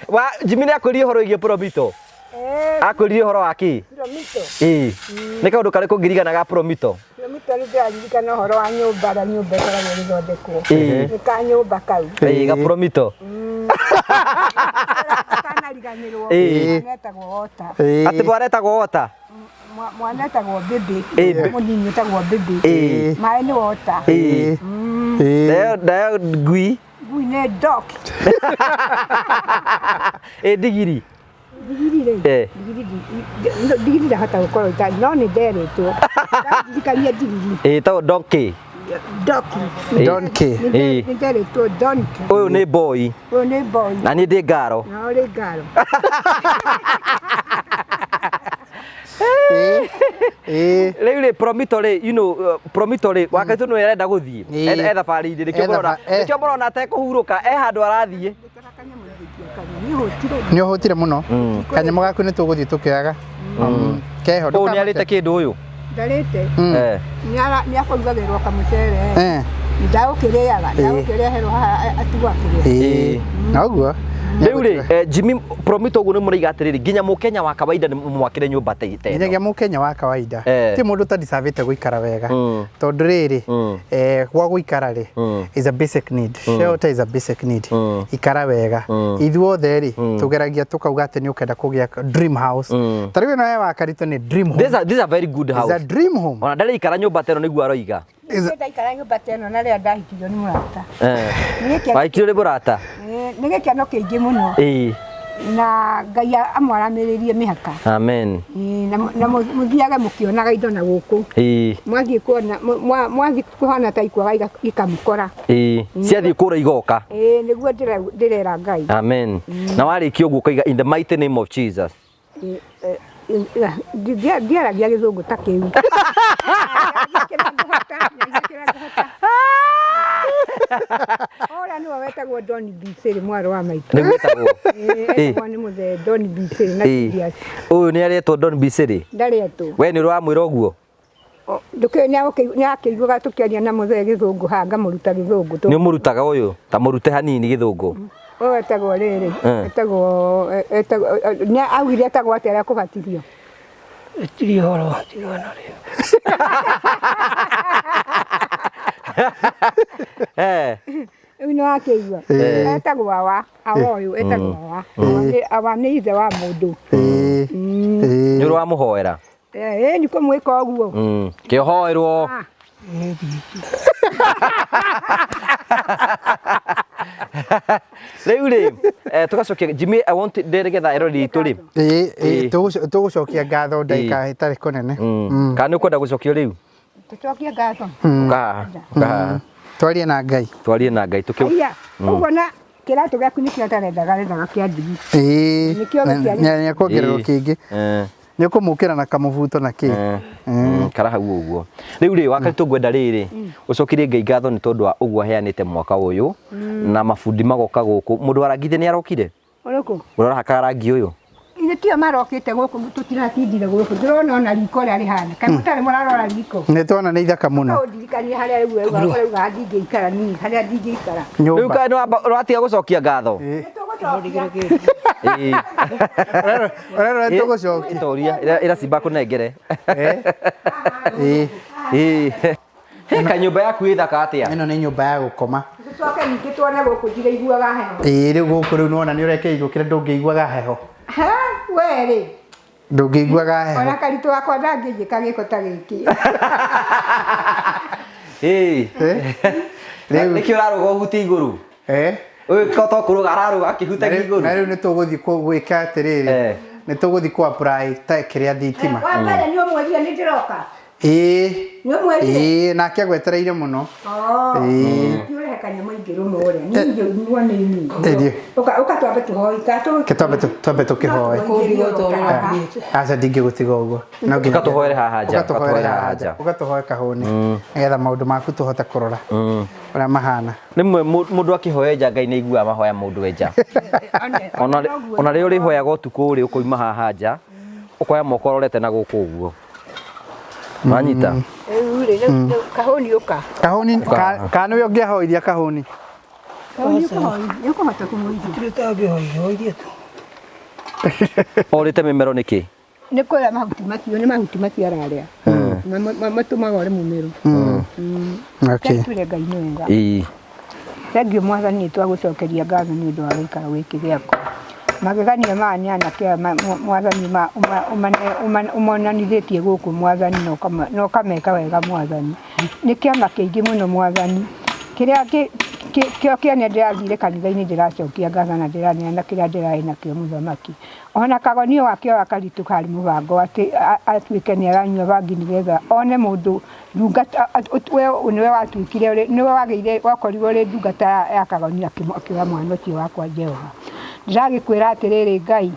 Wa Jimmy nĩ akwĩrire ũhoro wĩgiĩ Promito. Akwĩrire ũhoro wa kĩ? Promito. Ĩĩ. Nĩ kaũndũ karĩkũ ũngĩririkana ga Promito? Promito nĩ ndĩraririkana ũhoro wa nyũmba ũrĩa nyũmba ĩkoragwo ĩgĩthondekwo. Ĩĩ. Nĩ ka nyũmba kau. Ĩĩ, ga Promito. Kanariganĩrwo. Ĩĩ. Mwana etagwo Wota. Ĩĩ. Atĩ mwana etagwo Wota? Mwana etagwo Bĩbĩ. Ĩĩ. Mũnini etagwo Bĩbĩ. Ĩĩ. Maĩ nĩ Wota. Ĩĩ. Ĩĩ. Nayo nayo ngui. Ngui nĩ dog. Ĩ ndigiri. Ndigiri rĩ. Eh. Ndigiri ndigiri ndahota gũkorwo itarĩ no nĩ nderĩtwo. Ndirikania ndigiri. Ĩ ĩtagwo donkey. Donkey. Donkey. Ĩĩ. Nĩ nderĩtwo donkey. Ũyũ nĩ boy Ũyũ nĩ boy. na niĩ ndĩ ngaro. Na ũrĩ ngaro. Ĩĩ. Ĩĩ. Rĩu rĩ Promito rĩ, you know, Promito rĩ, wakati nĩ arenda gũthiĩ. Ĩĩ. E thabarĩ-inĩ nĩkĩo E mũrona. Nĩkĩo mũrona atekũhurũka, e handũ arathiĩ. Nĩ ũhũtire mũno. Kanyamũ gaku nĩ tũgũthiĩ tũkĩoyaga. Keho. Ũyũ nĩ arĩte kĩndũ ũyũ. Ndarĩte. Eh. Nĩ akũrugagĩrwo kamũcere. Eh. Ndagũkĩrĩaga, ndagũkĩreherwo haha atigwo akĩrĩa. Ĩĩ. Noguo. Rĩu rĩ, Jimmy Promito ũguo nĩ mũraiga atĩrĩrĩ, nginya mũkenya wa kawaida nĩ mwakĩre nyũmba ta ĩno. Nginyagia mũkenya wa kawaida Eh. ti mũndũ ũtadicavĩte gũikara wega Mm. tondũ rĩrĩ Mm. gwa gũikara rĩ Mm. is a basic need shelter is a basic need Mm. ikara wega Mm. ithuothe rĩ tũgeragia tũkauga atĩ nĩ ũkenda kũgĩa dream house Mm. ta rĩu ĩno ya Wakaritũ nĩ dream home This is a very good is a house. dream home Ona ndarĩ ikara nyũmba ta ĩno nĩguo aroiga. Is a- Ndaikara nyũmba ta ĩno na rĩrĩa ndahikirio nĩ mũrata. Eh. Nĩ gĩkeno- Wahikirio nĩ mũrata? Nĩ gĩkeno kĩingĩ mũno. Ĩĩ. Na Ngai amwaramĩrĩrie mĩhaka. Amen. Ĩĩ, na mũthiage mũkĩonaga indo na gũkũ. Ĩĩ. Mwathiĩ kuona mwathiĩ kũhana ta ikuaga ikamũkora. Ĩĩ. Ciathiĩ kũra igoka. Ĩĩ, nĩguo ndĩrera Ngai. Amen. Na warĩkia ũguo ũkoiga in the mighty name of Jesus. Ndiaragia gĩthũngũ ta kĩu. Ũrĩa nĩwe wetagwo Don Bisiri mwarĩ wa maitũ. Nĩguo etagwo. Ĩĩ, etagwo nĩ mũthee Don Bisiri na Ĩĩ. Julius. Ũyũ nĩ aretwo Don Bisiri. Ndarĩetwo. We nĩ ũramwĩra ũguo? Ndũkĩũĩ nĩ akĩiguaga tũkĩaria na mũthee gĩthũngũ haha ngamũruta gĩthũngũ. Nĩ ũmũrutaga ũyũ? Ta mũrute hanini gĩthũngũ. Ũyũ etagwo rĩrĩ, etagwo etagwo nĩ augire etagwo atĩa arĩa kũbatithio? Ĩtirĩ ũhoro tigana rĩu. Eh. Rĩu nĩ wakĩigua? Etagwo awa, awa ũyũ etagwo awa. Awa nĩ ithe wa mũndũ. Ĩĩ. Nĩ Ĩĩ. ũrĩ wamũhoera? Ĩĩ nĩ kũmwĩka ũguo. Kĩhoerwo. Rĩu rĩ, tũgacokia Jimmy, I want nĩgetha eroreri itũ rĩ. Ĩĩ, ĩĩ, tũgũcokia ngatho ndagĩka ĩtarĩ kũnene. Kana nĩ ũkwenda gũcokio rĩu? Tũcokie ngatho. Ũka haha, ũka haha. Twarie na Ngai. Twarie na Ngai tũkĩ. Aya, ũguo na kĩratũ gĩaku nĩkĩo ũtarendaga rendaga kĩa ndigi. Ĩĩ. Nĩkĩo gĩkĩarĩ- Nĩ akuongererwo kĩngĩ. Nĩ ũkũmũkĩra na kamũbuto na kĩ. Kara hau ũguo. Rĩu rĩ, Wakaritũ ngwenda rĩrĩ, ũcokerie Ngai ngatho nĩ tondũ wa ũguo aheanĩte mwaka ũyũ na mabundi magoka gũkũ. Mũndũ wa rangi nĩ arokire? Ũrĩkũ? Ũrĩa ũrahakaga rangi ũyũ? Ithe tio marokĩte gũkũ tũtiratindire gũkũ ndĩrona ona riko ũrĩa rĩhana. Kaĩ mũtarĩ mũrarora riko? Nĩ tuona nĩ ithaka mũno. No ũndirikanie harĩa rĩu ũrauga ndingĩikara niĩ, harĩa ndingĩikara. Rĩu Nyũmba. kaĩ nĩwatiga gũcokia ngatho? Nĩtũgũcokia. Ĩĩ. Ũrerora tũgũcokia. Toria, ĩra Simba akũnengere. Ĩĩ. Ĩĩ. Hĩ, kaĩ nyũmba yaku ĩ thaka atĩa? Ĩno nĩ nyũmba ya gũkoma. Tũcoke ningĩ tuone gũkũ ndiraiguaga heho. Ĩĩ rĩu gũkũ rĩu nĩwona nĩ ũrekĩrirwo kĩrĩa ndũngĩiguaga heho. Ha, we rĩ. Ndũngĩiguaga heho. Ona karitũ wakwa ndangĩnjĩka gĩko ta gĩkĩ. Ĩĩ. Rĩu Nĩkĩ ũrarũga ũhutie igũrũ? Eh? Ũyũ ko to kũrũga ararũga akĩhutagia igũrũ. Na rĩu nĩ tũgũthiĩ gwĩka atĩrĩrĩ. Nĩ tũgũthiĩ kũ apply ta kĩrĩa thitima. Wa mbere nĩ ũmwĩrire nĩ ndĩroka. Ĩĩ. Nĩ ũmwĩrire? Ĩĩ, nake agwetereire mũno. Ĩĩ. Ũrehe kanyamũ ingĩrũma ũrĩa. Niĩ ingĩrũmwo nĩ inyuĩ. Ĩthiĩ. Ũka twambe tũhoe. Ke twambe tũkĩhoe. Aca ndingĩgũtiga ũguo. No nginya Ũgatũhoere haha nja, Ũgatũhoere ũgatũhoere haha haha nja. nja. Ũgatũhoe kahũni. Nĩgetha maũndũ maku tũhote kũrora. Ũrĩa mahana. Rĩmwe mũndũ akĩhoya nja Ngai nĩ aiguaga mahoya mũndũ e nja. Ona rĩrĩa ũrĩhoyaga ũtukũ rĩ ũkoima haha nja, ũkoya moko ũrorete na gũkũ ũguo. Wanyita? Rĩu rĩ, rĩu kahũni ũka. Kahũni kana nĩwe ũngĩahoiria kahũni. Kahũni ũkũhoithia, nĩ ũkũhota kũmũithia. Tũrĩ tangĩhoithia, hoithia tu. Orĩte mĩmero nĩkĩ? Nĩ kũrĩa mahuti macio, nĩ mahuti macio ararĩa. Matũmaga ore mũmero. Okay. Twĩre Ngai nĩ wega. Ĩĩ. Thengiũ Mwathani, nĩ twagũcokeria ngatho nĩ ũndũ wa gĩikaro gĩkĩ gĩaku. Magegania maya nĩ anake aya Mwathani ũmonanithĩtie gũkũ Mwathani, na ũkameka wega Mwathani. Nĩ kĩama kĩingĩ mũno Mwathani. Kĩrĩa kĩo kĩene ndĩrathire kanitha-inĩ ndĩracokia ngatho na ndĩraneana kĩrĩa ndĩrarĩ nakĩo mũthamaki. Ona kagonio gake o akaritũ karĩ mũbango atĩ atuĩke nĩ aranyua bangi nĩgetha one mũndũ ndungata, we nĩwe watuĩkire, nĩwe wagĩire, wakorirwo ũrĩ ndungata ya kagonio akĩoya mwana ũcio wakwa Jehova. Ndĩragĩkwĩra atĩrĩrĩ Ngai,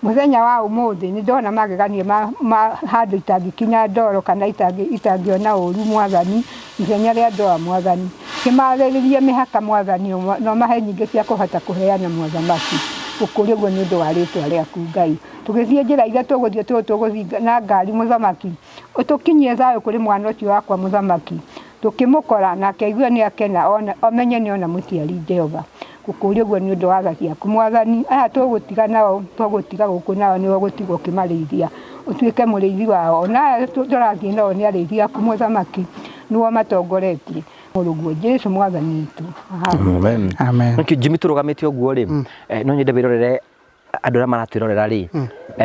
mũthenya wa ũmũthĩ nĩ ndona magegania ma handũ itangĩkinya ndoro kana itangĩona ũru Mwathani, ithenya rĩa ndoa Mwathani. Kĩmarĩrĩrie mĩhaka Mwathani, na ũmahe nyingĩ cia kũhota kũheana mothamaki. Gũkũrĩ ũguo nĩ ũndũ wa rĩtwa rĩaku Ngai. Tũgĩthiĩ njĩra iria tũgũthiĩ tũgũthiĩ na ngari mũthamaki, ũtũkinyie thayũ kũrĩ mwana ũcio wakwa mũthamaki. Tũkĩmũkora nake aigue nĩ akena, amenye nĩ ona mũciari Jehova. Gũkũrĩ ũguo nĩ ũndũ wa tha ciaku Mwathani. Aya tũgũtiga nao, tũgũtiga gũkũ nao nĩwe ũgũtigwo ũkĩmarĩithia, ũtuĩke mũrĩithi wao. Ona aya tũrathiĩ nao nĩ arĩithi aku mũthamaki, nĩwe ũmatongoretie. Mũrũguo Jesu Mwathani witũ. Amen. Amen. Nĩkĩo Jimmy tũrũgamĩte ũguo rĩ, no nyende wĩrorere andũ arĩa maratwĩrorera rĩ,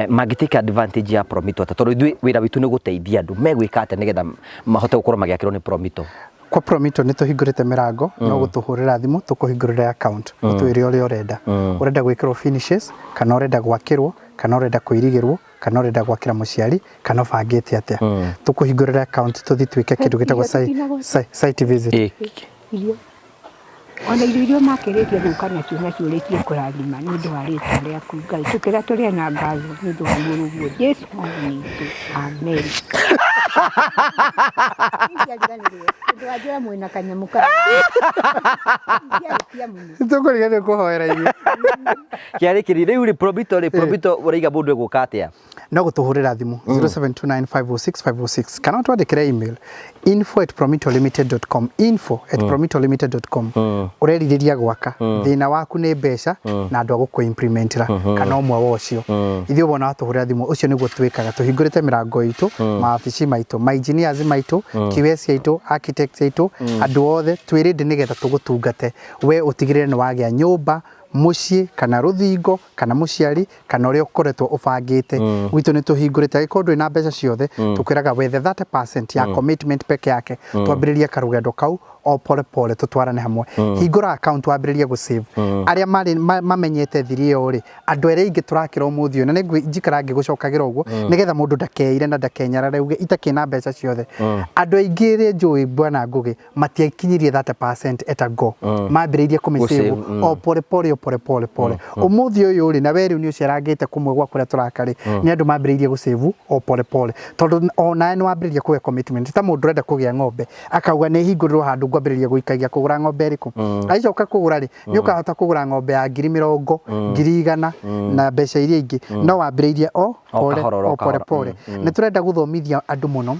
mangĩ take advantage ya Promito atĩa? Tondũ ithuĩ wĩra witũ nĩ gũteithia andũ, megwĩka atĩa nĩgetha mahote gũkorwo magĩakĩrwo nĩ Promito? Kwa Promito nĩ tũhingũrĩte mĩrango, no gũtũhũrĩra thimũ tũkũhingũrĩre account, ũtwĩre ũrĩa ũrenda. Ũrenda gwĩkĩrwo finishes, kana ũrenda gwakĩrwo, kana ũrenda kũirigĩrwo, kana ũrenda gwakĩra mũciari, kana ũbangĩte atĩa. Tũkũhingũrĩre account tũthiĩ twĩke kĩndũ gĩtagwo site visit. Irio. Ona irio iria ũmakĩrĩtie gũka nacio nacio ũrĩkie kũrathima nĩ ũndũ wa rĩtwa rĩaku Ngai. Tũkĩra tũrĩe na ngatho nĩ ũndũ wa mũrũguo Jesu Mwathani witũ. Amen. Ingĩariganĩrwo, ũndũ wa njĩra mwĩna kanyamũ kanini. Ingĩarĩkia mũno. Tũkũriganĩrwo kũhoera irio. Kĩarĩkĩri rĩu rĩ Promito rĩ, Promito ũraiga mũndũ egũka atĩa? No gũtũhũrĩra thimũ 0729506506 kana ũtwandĩkĩre email info@promitolimited.com, info@promitolimited.com. Ũrerirĩria gwaka, thĩna waku nĩ mbeca na andũ a gũkũ-implementĩra kana ũmwe wa ũcio. Ithuĩ wona watũhũrĩra thimũ, ũcio nĩguo twĩkaga. Tũhingũrĩte mĩrango itũ, mawabici maitũ, ma engineers maitũ, QS aitũ, architects aitũ, andũ othe twĩ ready nĩgetha tũgũtungate. We ũtigĩrĩre nĩ wagĩa nyũmba, mũciĩ kana rũthingo kana mũciari kana ũrĩa ũkoretwo ũbangĩte. Gwitũ nĩ tũhingũrĩte, angĩkorwo ndũrĩ na mbeca ciothe, tũkwĩraga wethe 30% ya commitment peke yake, twambĩrĩrie karũgendo kau o pole pole, tũtwarane hamwe. Hingũra account wambĩrĩrie gũ save. Arĩa marĩ mamenyete thiri ĩyo rĩ, andũ arĩa aingĩ tũrakĩra ũmũthĩ ũyũ, na nĩ njikara ngĩgũcokagĩra ũguo nĩgetha mũndũ ndakeire na ndakenyarare uge itakĩ na mbeca ciothe. Andũ aingĩ rĩ njũĩ bwana Ngũgĩ matiakinyirie 30% at a go, mambĩrĩirie kũmĩ save o pole pole o pole pole pole. Ũmũthĩ ũyũ rĩ, na we rĩu nĩ ũcerangĩte kũmwe gwa kũrĩa tũraka rĩ, nĩ andũ mambĩrĩirie gũ save o pole pole, tondũ onawe nĩ wambĩrĩria kũgĩa commitment. Ta mũndũ ũrenda kũgĩa ng'ombe akauga nĩ hingũrĩrwo handũ ngwambĩrĩria gũikagia kũgũra ng'ombe ĩrĩkũ, agĩcoka kũgũra rĩ, nĩ ũkahota kũgũra ng'ombe ya 40,000, 100,000 na mbeca iria ingĩ, no wambĩrĩirie o O pole kahora, o o pole kahora. Pole. Nĩ tũrenda gũthomithia andũ mũno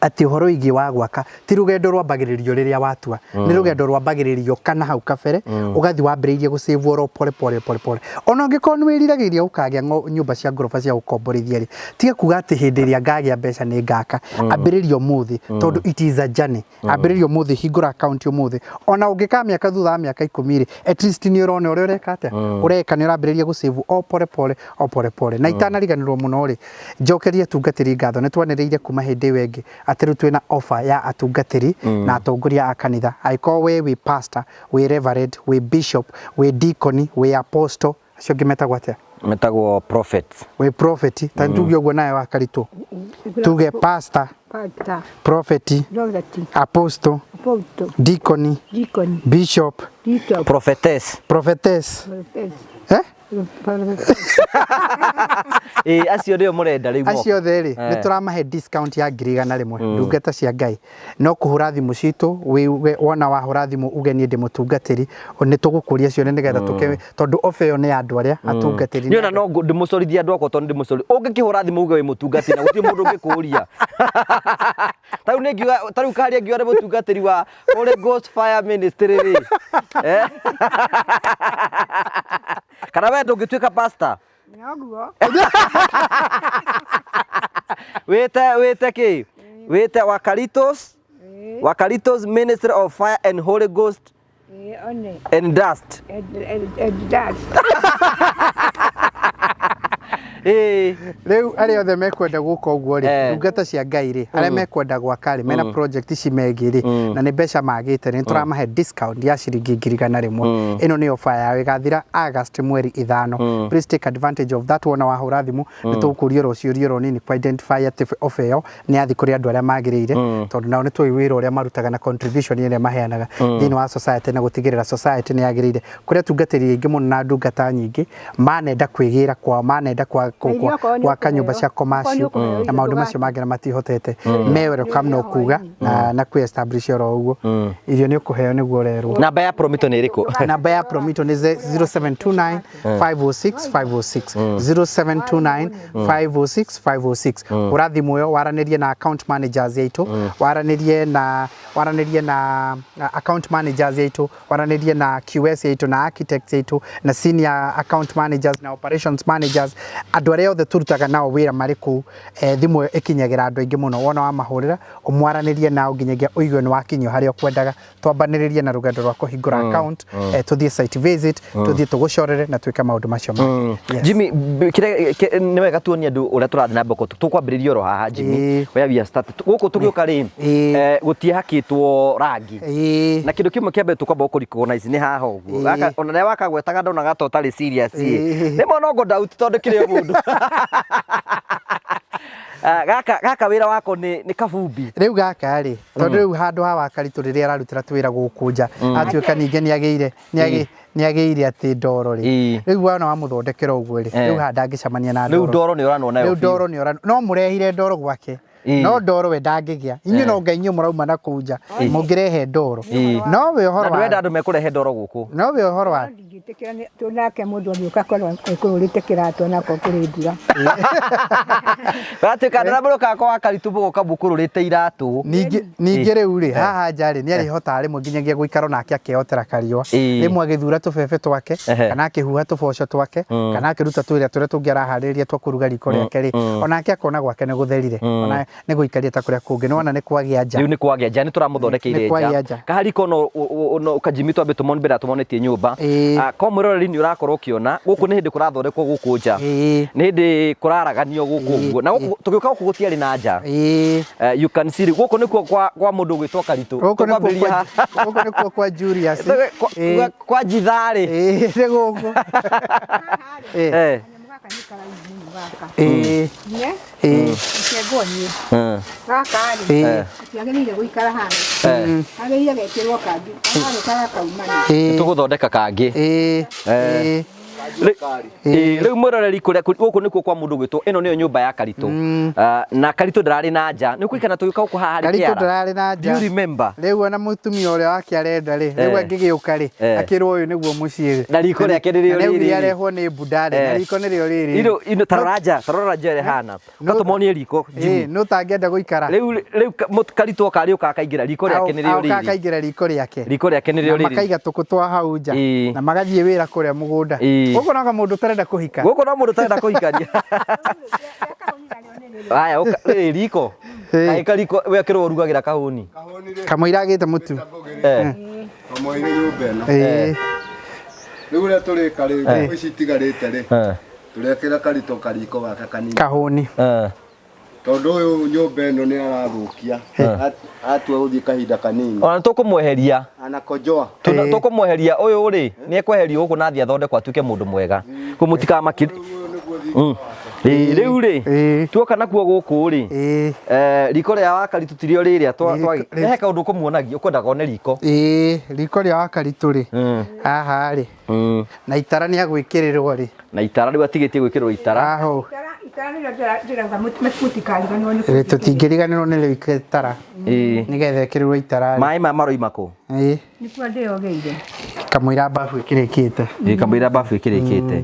atĩ ũhoro wĩgiĩ wa gwaka ti rũgendo rwambagĩrĩrio rĩrĩa watua, nĩ rũgendo rwambagĩrĩrio kana hau kabere, ũgathiĩ wambĩrĩirie gũ save oro pole pole pole pole. Ona ũngĩkorwo nĩ wĩriragĩria ũkagĩa nyũmba cia ngoroba cia gũkomborithia rĩ, tiga kuga atĩ hĩndĩ ĩrĩa ngagĩa mbeca nĩ ngaka. Ambĩrĩria ũmũthĩ, tondũ it is a journey. Ambĩrĩria ũmũthĩ, hingũra account ũmũthĩ. Ona ũngĩka mĩaka thutha wa mĩaka 10 rĩ, at least nĩ ũrona ũrĩa ũreka atĩa, ũreka nĩ ũrambĩrĩria gũ save o pole pole o pole pole. Na itanariganĩrwo mũno rĩ, njokerie atungatĩri ngatho. Nĩ twanĩrĩire kuma hĩndĩ ĩyo ĩngĩ atĩ rĩu twĩna offer ya atungatĩri na atongoria a kanitha. Angĩkorwo we wĩ pastor, wĩ reverend, wĩ bishop, wĩ deacon, wĩ apostle, acio angĩ metagwo atĩa? Metagwo prophets. Wĩ prophet, ta tuge ũguo nawe wakaritũ, tuge pastor, Pastor, prophet, prophet, apostle, apostle, deacon, deacon, bishop, bishop, prophetess, prophetess, prophetess, eh? prophetess. Ĩ acio nĩo mũrenda rĩu moke. Acio othe rĩ, nĩ tũramahe discount ya 100,100. Ndungata cia Ngai no kũhũra thimũ citũ. Wona wahũra thimũ uge niĩ ndĩ mũtungatĩri, nĩ tũgũkũria cione nĩgetha tũke, tondũ offer ĩyo nĩ ya andũ arĩa atungatĩri. Niĩ ona no ndĩmũcorithie andũ akwa, tondũ ndĩmũcori ũngĩkĩhũra thimũ uge wĩ mũtungatĩri na gũtirĩ mũndũ ũngĩkũria. Ta rĩu nĩ ngiuga, ta rĩu karia ngiuga nĩ mũtungatĩri wa Holy Ghost Fire Ministry rĩ, eh? Kana we ndũngĩtuĩka pastor? Noguo. Wĩte wĩte kĩ? Wĩte Wakaritos, Wakaritos Ministry of Fire and Holy Ghost Ĩĩ, one. and Dust. And dust. Ĩĩ. Rĩu arĩa othe mekwenda gũka ũguo rĩ, ndungata cia Ngai rĩ, arĩa mekwenda gwaka rĩ, mena project ici megiĩ rĩ, na nĩ mbeca magĩte rĩ, nĩ tũramahe discount ya ciringi 100,000. Ĩno nĩ offer yao ĩgathira August mweri 5. Please take advantage of that. Wona wahũra thimũ nĩ tũgũkũria oro ciũria oro nini kũ identify atĩ offer ĩyo nĩ yathi kũrĩ andũ arĩa magĩrĩire, tondũ nao nĩ tũĩ wĩra ũrĩa marutaga na contribution ĩrĩa maheanaga thĩinĩ wa society na gũtigĩrĩra society nĩ yagĩrĩire. Kũrĩ atungatĩri aingĩ mũno na ndungata nyingĩ manenda kwĩgĩra kwao, manenda Na irio okorwo nĩ gwaka nyũmba ũkũheo, cia okorwo nĩ commercial ũkũheo na irio maũndũ macio ndũgate. mangĩ na matihotete, me welcome no kuga na kwĩ establish oro ũguo. Irio nĩ ũkũheo nĩguo ũrerwo. Namba ya Promito nĩ ĩrĩkũ? Namba ya Promito nĩ 0729 506 506, 0729 506 506. Hũra thimũ ĩyo waranĩrie na account managers aitũ, waranĩrie na account managers aitũ, waranĩrie na QS aitũ na architects aitũ na senior account managers na operations managers, andũ arĩa othe tũrutaga nao wĩra marĩ kũu. Thimũ ĩyo ĩkinyagĩra andũ aingĩ mũno. Wona wamahũrĩra ũmwaranĩrie nao nginyagia ũigue nĩ wakinyio harĩa ũkwendaga, twambanĩrĩrie na rũgendo rwa kũhingũra account, tũthiĩ site visit, tũthiĩ tũgũcorere na twĩke maũndũ macio mangĩ. Yes. Jimmy, kĩrĩa nĩ wega tuonie andũ ũrĩa tũrathiĩ na mbere. Tũkwambĩrĩria oro haha, Jimmy, where we are started. Gũkũ tũgĩũka rĩ, gũtiahakĩtwo rangi. Na kĩndũ kĩmwe kĩa mbere tũkwamba gũkũ recognize nĩ haha ũguo. Gaka ona rĩrĩa wakagwetaga ndonaga ta ũtarĩ serious ĩ. Rĩmwe no ngũ doubt tondũ kĩrĩ o mũndũ. Ah, gaka wĩra wako nĩ kabumbi. Rĩu gaka rĩ, tondũ rĩu handũ ha Wakaritũ rĩrĩa ararutĩra twĩra gũkũ nja, atuĩka ningĩ nĩ agĩire atĩ ndoro rĩ, rĩu wona wamũthondekera ũguo rĩ, rĩu haha ndangĩcemania na Rĩu ndoro. Ndoro nĩ ũranwo nayo Rĩu biũ. ndoro nĩ ora no mũrehire ndoro gwake, no ndoro we ndangĩgĩa. Inyuĩ no ngai inyuĩ mũrauma na kũu nja mũngĩrehe ndoro, no we Na ũhoro ndũrenda wa andũ mekũrehe ndoro gũkũ. No we ũhoro wa Ndingĩtĩkĩra tũ nake mũndũ agĩũka korwo ekũrũrĩte kĩratũ onakorwo kũrĩ mbura. Gatuĩka ndĩra mũrũka kwa Wakaritũ mũgoka mũkũrũrĩte iratũ. Ningĩ rĩu rĩ, haha nja rĩ, nĩ arĩhotaga rĩmwe nginyagia gũikara onake akehotera kariũa, rĩmwe agĩthura tũbebe twake, kana akĩhuha tũboco twake, kana akĩruta twĩra tũrĩa tũngĩ araharĩrĩria twa kũruga riko rĩake rĩ, onake akona gwake nĩ gũtherire, ona nĩ gũikaria ta kũrĩa kũngĩ. Nĩwona nĩ kwagĩa nja. Rĩu nĩ kwagĩa nja, nĩ tũramũthondekeire Nĩ kwagĩa nja. Nja. Kahariko no kajimi twambe tũmone mbere ya tũmonetie nyũmba. Ah, ko mwĩroreri nĩ ũrakorwo ũkĩona gũkũ nĩ hĩndĩ kũrathondekwo gũkũ nja, nĩ hĩndĩ kũraraganio gũkũ ũguo, na gũkũ tũgĩũka gũkũ gũtiarĩ na nja. You can see rĩu gũkũ nĩkuo kwa mũndũ ũgwĩtwo Karitũ. Gũkũ nĩkuo Tũkwambĩrĩria haha. Gũkũ nĩkuo kwa Julius. Kwa Jitharĩ. Ĩĩ, nĩ gũkũ. Kanyamũ gaka nĩ karaihu mũno gaka. Ne? Reke nguonie. Gaka rĩ, gatiagĩrĩire gũikara haha. Kagĩrĩire gekĩrwo kangĩ. Kararũka gakaumana. Tũgũthondeka kangĩ. Rĩu mwĩroreri, kũrĩa gũkũ nĩkuo kwa mũndũ ũgwĩtwo, ĩno nĩyo nyũmba ya Karitũ. Ah, na Karitũ ndararĩ na nja, nĩ ũkũririkana tũgĩũka gũkũ haha harĩ Karitũ kĩara? Ndararĩ na Do nja. you remember? Rĩu ona mũtumia ũrĩa wake arenda rĩ, rĩu angĩgĩũka rĩ, akĩrwo ũyũ nĩguo mũciĩ rĩ. Na riko rĩake nĩrĩo Na rĩu rĩrĩ. rĩarehwo nĩ mbunda rĩ, na riko nĩrĩo rĩrĩ. Ino tarora nja, tarora nja ĩrĩa ĩhana. Ũgatũmonie riko, Jimmy. Nũ tangĩenda gũikara? Rĩu Karitũ oka rĩũka akaingĩra riko rĩake nĩrĩo Aoka rĩrĩ. akaingĩra riko rĩake. Riko rĩake nĩrĩo Na rĩrĩ. makaiga tũkũ twa hau nja, na magathiĩ wĩra kũrĩa mũgũnda. Gũkũ no mũndũ ũtarenda kũhika. Gũkũ no mũndũ ũtarenda kũhikania. Haya, ũka rĩrĩ riko. Kaĩ kariko we akĩrwo ũrugagĩra kahũni. Kahũni rĩ, Kamũira agĩte mũtu. Kamũire nyũmba ĩno. Rĩu ũrĩa tũrĩka rĩ, ngũ ici itigarĩte rĩ, tũrekĩra Karitũ kariko gaka kanini. Kahũni. Tondũ ũyũ nyũmba ĩno nĩ arathũkia. Atua gũthiĩ kahinda kanini. Ona tũkũmweheria. Anakojoa. Tũkũmweheria ũyũ rĩ, nĩ ekweherio gũkũ na athiĩ athondekwo atuĩke mũndũ mwega. Kũ mũtikamakire. Rĩu ũyũ nĩguo thingo wake. Rĩu rĩ, tuoka nakuo gũkũ rĩ, riko rĩa Wakaritũ tirio rĩrĩa he kaũndũ ũkũmuonagia ũkwendaga one riko. Ĩĩ, riko rĩa Wakaritũ rĩ, haha rĩ, na itara nĩ agwĩkĩrĩrwo rĩ. Na itara rĩu atigĩtie gwĩkĩrwo itara. Aho. Itara nĩrĩo ndĩrauga mũtikariganĩrwo nĩ Ĩ, tũtingĩriganĩrwo nĩ rĩu itara, nĩgetha ĩkĩrĩrwo itara rĩ. Maĩ maya maroima kũ? Nĩkuo ndĩyogeire. Kamũira babu ĩkĩrĩkĩte. Kamũira babu ĩkĩrĩkĩte.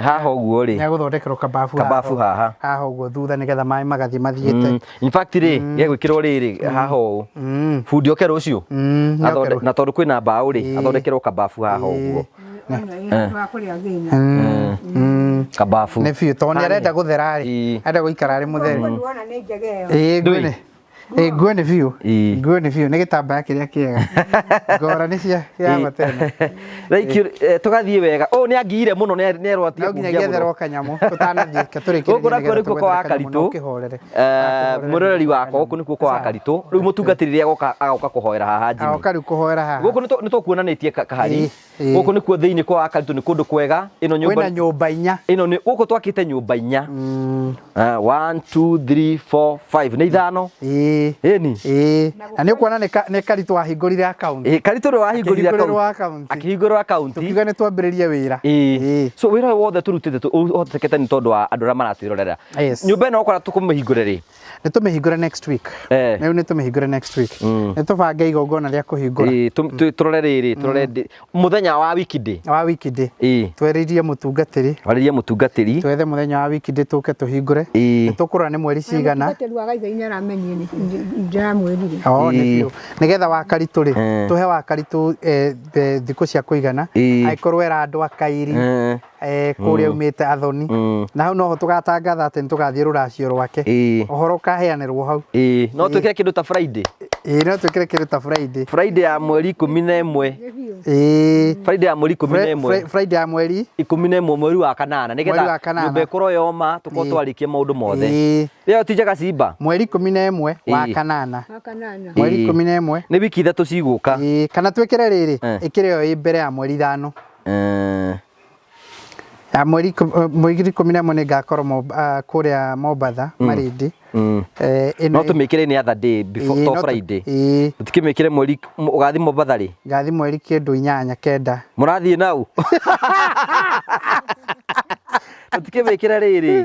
Haha ũguo rĩ, Nĩ agũthondekerwo kababu. Kababu haha. Haha ũguo thutha nĩgetha maĩ magathiĩ mathiĩte. In fact rĩ, gegwĩkĩrwo rĩrĩ haha ũũ. Bundi oke rũciũ. Nĩ oke. Na tondũ kwĩna mbaũ rĩ, athondekerwo kababu haha ũguo. Ona ĩ handũ ha kũrĩa thĩna. Kababu. Nĩ biũ tondũ nĩ arenda gũthera rĩ, Ĩĩ. arenda gũikara arĩ mũtheru. Nguo nĩwona nĩ njega ĩyo. Ĩĩ, nguo Ndũĩ? nĩ ĩĩ, nguo nĩ biũ. Ĩĩ. Nguo nĩ biũ, nĩ gĩtambaya kĩrĩa kĩega. Ngora nĩ cia kĩama tena. Thank you. Tũgathiĩ wega. Ũũ nĩ angiire mũno nĩ erwo atige No nginya kũngia mũno. gĩetherwo kanyamũ tũtanathiĩ, ke tũrĩkĩrĩrie Gũkũ nakuo nĩgetha nĩkuo kwa tũgwethere kanyamũ na Wakaritũ. ũkĩhorere. Mwĩroreri wakwa gũkũ nĩkuo kwa Wakaritũ. Rĩu mũtungatĩri rĩrĩa agoka agoka kũhoera haha Jimmy. Agoka rĩu kũhoera haha. Gũkũ nĩ tũkuonanĩtie kahari. Ĩĩ, ĩĩ. Gũkũ nĩkuo thĩinĩ kwa Wakaritũ nĩ kũndũ kwega. Ĩno nyũmba Kwĩna nyũmba inya. ĩno nĩ gũkũ twakĩte nyũmba inya. 1 2 3 4 5 nĩ ithano. Ĩĩ. Ĩni. Ĩĩ. Na nĩ ũkuona nĩ Karitũ wahingũrire account. Ĩĩ, Karitũ nĩwe wahingũrire Akĩhingũrĩrwo account. account. Akĩhingũrĩrwo account. Tũkiuga nĩ twambĩrĩrie wĩra. Ĩĩ. Ĩĩ. So wĩra ũyũ wothe tũrutĩte ũhotekete nĩ tondũ wa andũ arĩa maratwĩrorera. Yes. Nyũmba ĩno ũkora tũkũmĩhingũre rĩ? Nĩ tũmĩhingũre next week. Rĩu nĩ tũmĩhingũre next week. Nĩ tũbange igongona rĩa kũhingũra. Ĩĩ, tũrore rĩrĩ, tũrore mũthenya wa weekday. Wa weekday. Ĩĩ. Twarĩrie mũtungatĩri. Warĩrie mũtungatĩri. Twethe mũthenya wa weekday tũke tũhingũre. Ĩĩ. Nĩ tũkũrora nĩ mweri cigana. Mũtungatĩri wa Gaithainĩ aramenyire ndĩramwĩrire. Oo, nĩ Ĩĩ. biũ. Nĩgetha Wakaritũ rĩ, tũhe Wakaritũ thikũ cia kũigana. Ĩĩ. Angĩkorwo era andũ a Kairi, kũrĩa aumĩte Athoni. Na hau noho tũgatangatha atĩ nĩ tũgathiĩ rũracio rwake. Ĩĩ. Ũhoro ũkaheanĩrwo hau. Ĩĩ, no twĩkĩre kĩndũ ta Friday. Ĩĩ, no twĩkĩre kĩndũ ta Friday. Friday ya mweri 11. Ĩĩ. Friday ya mweri 11. Friday ya mweri 11 mweri wa kanana Mweri wa nĩgetha kanana. nyũmba ĩkorwo yoma tũkorwo Ĩĩ. twarĩkia maũndũ mothe. Ĩĩ. Ĩyo ti njega Simba. Mweri 11 wa Ĩĩ. kanana. Wa kanana. Mweri Ĩĩ. 11. Nĩ wiki ithatũ cigũka. Ĩĩ, kana twĩkĩre rĩrĩ, ĩkĩre ĩyo ĩ mbere ya mweri 5. Ya mweri 11 nĩ ngakorwo kũrĩa Mombatha, Malindi. Ĩno No tũmĩkĩre nĩ other day before Ĩĩ, to no Friday. Ĩĩ. Tũtikĩmĩkĩre mweri ũgathiĩ Mombatha rĩ? Ngathiĩ mweri kĩndũ 8 9. Mũrathiĩ nau? Tũtikĩmĩkĩre rĩrĩ,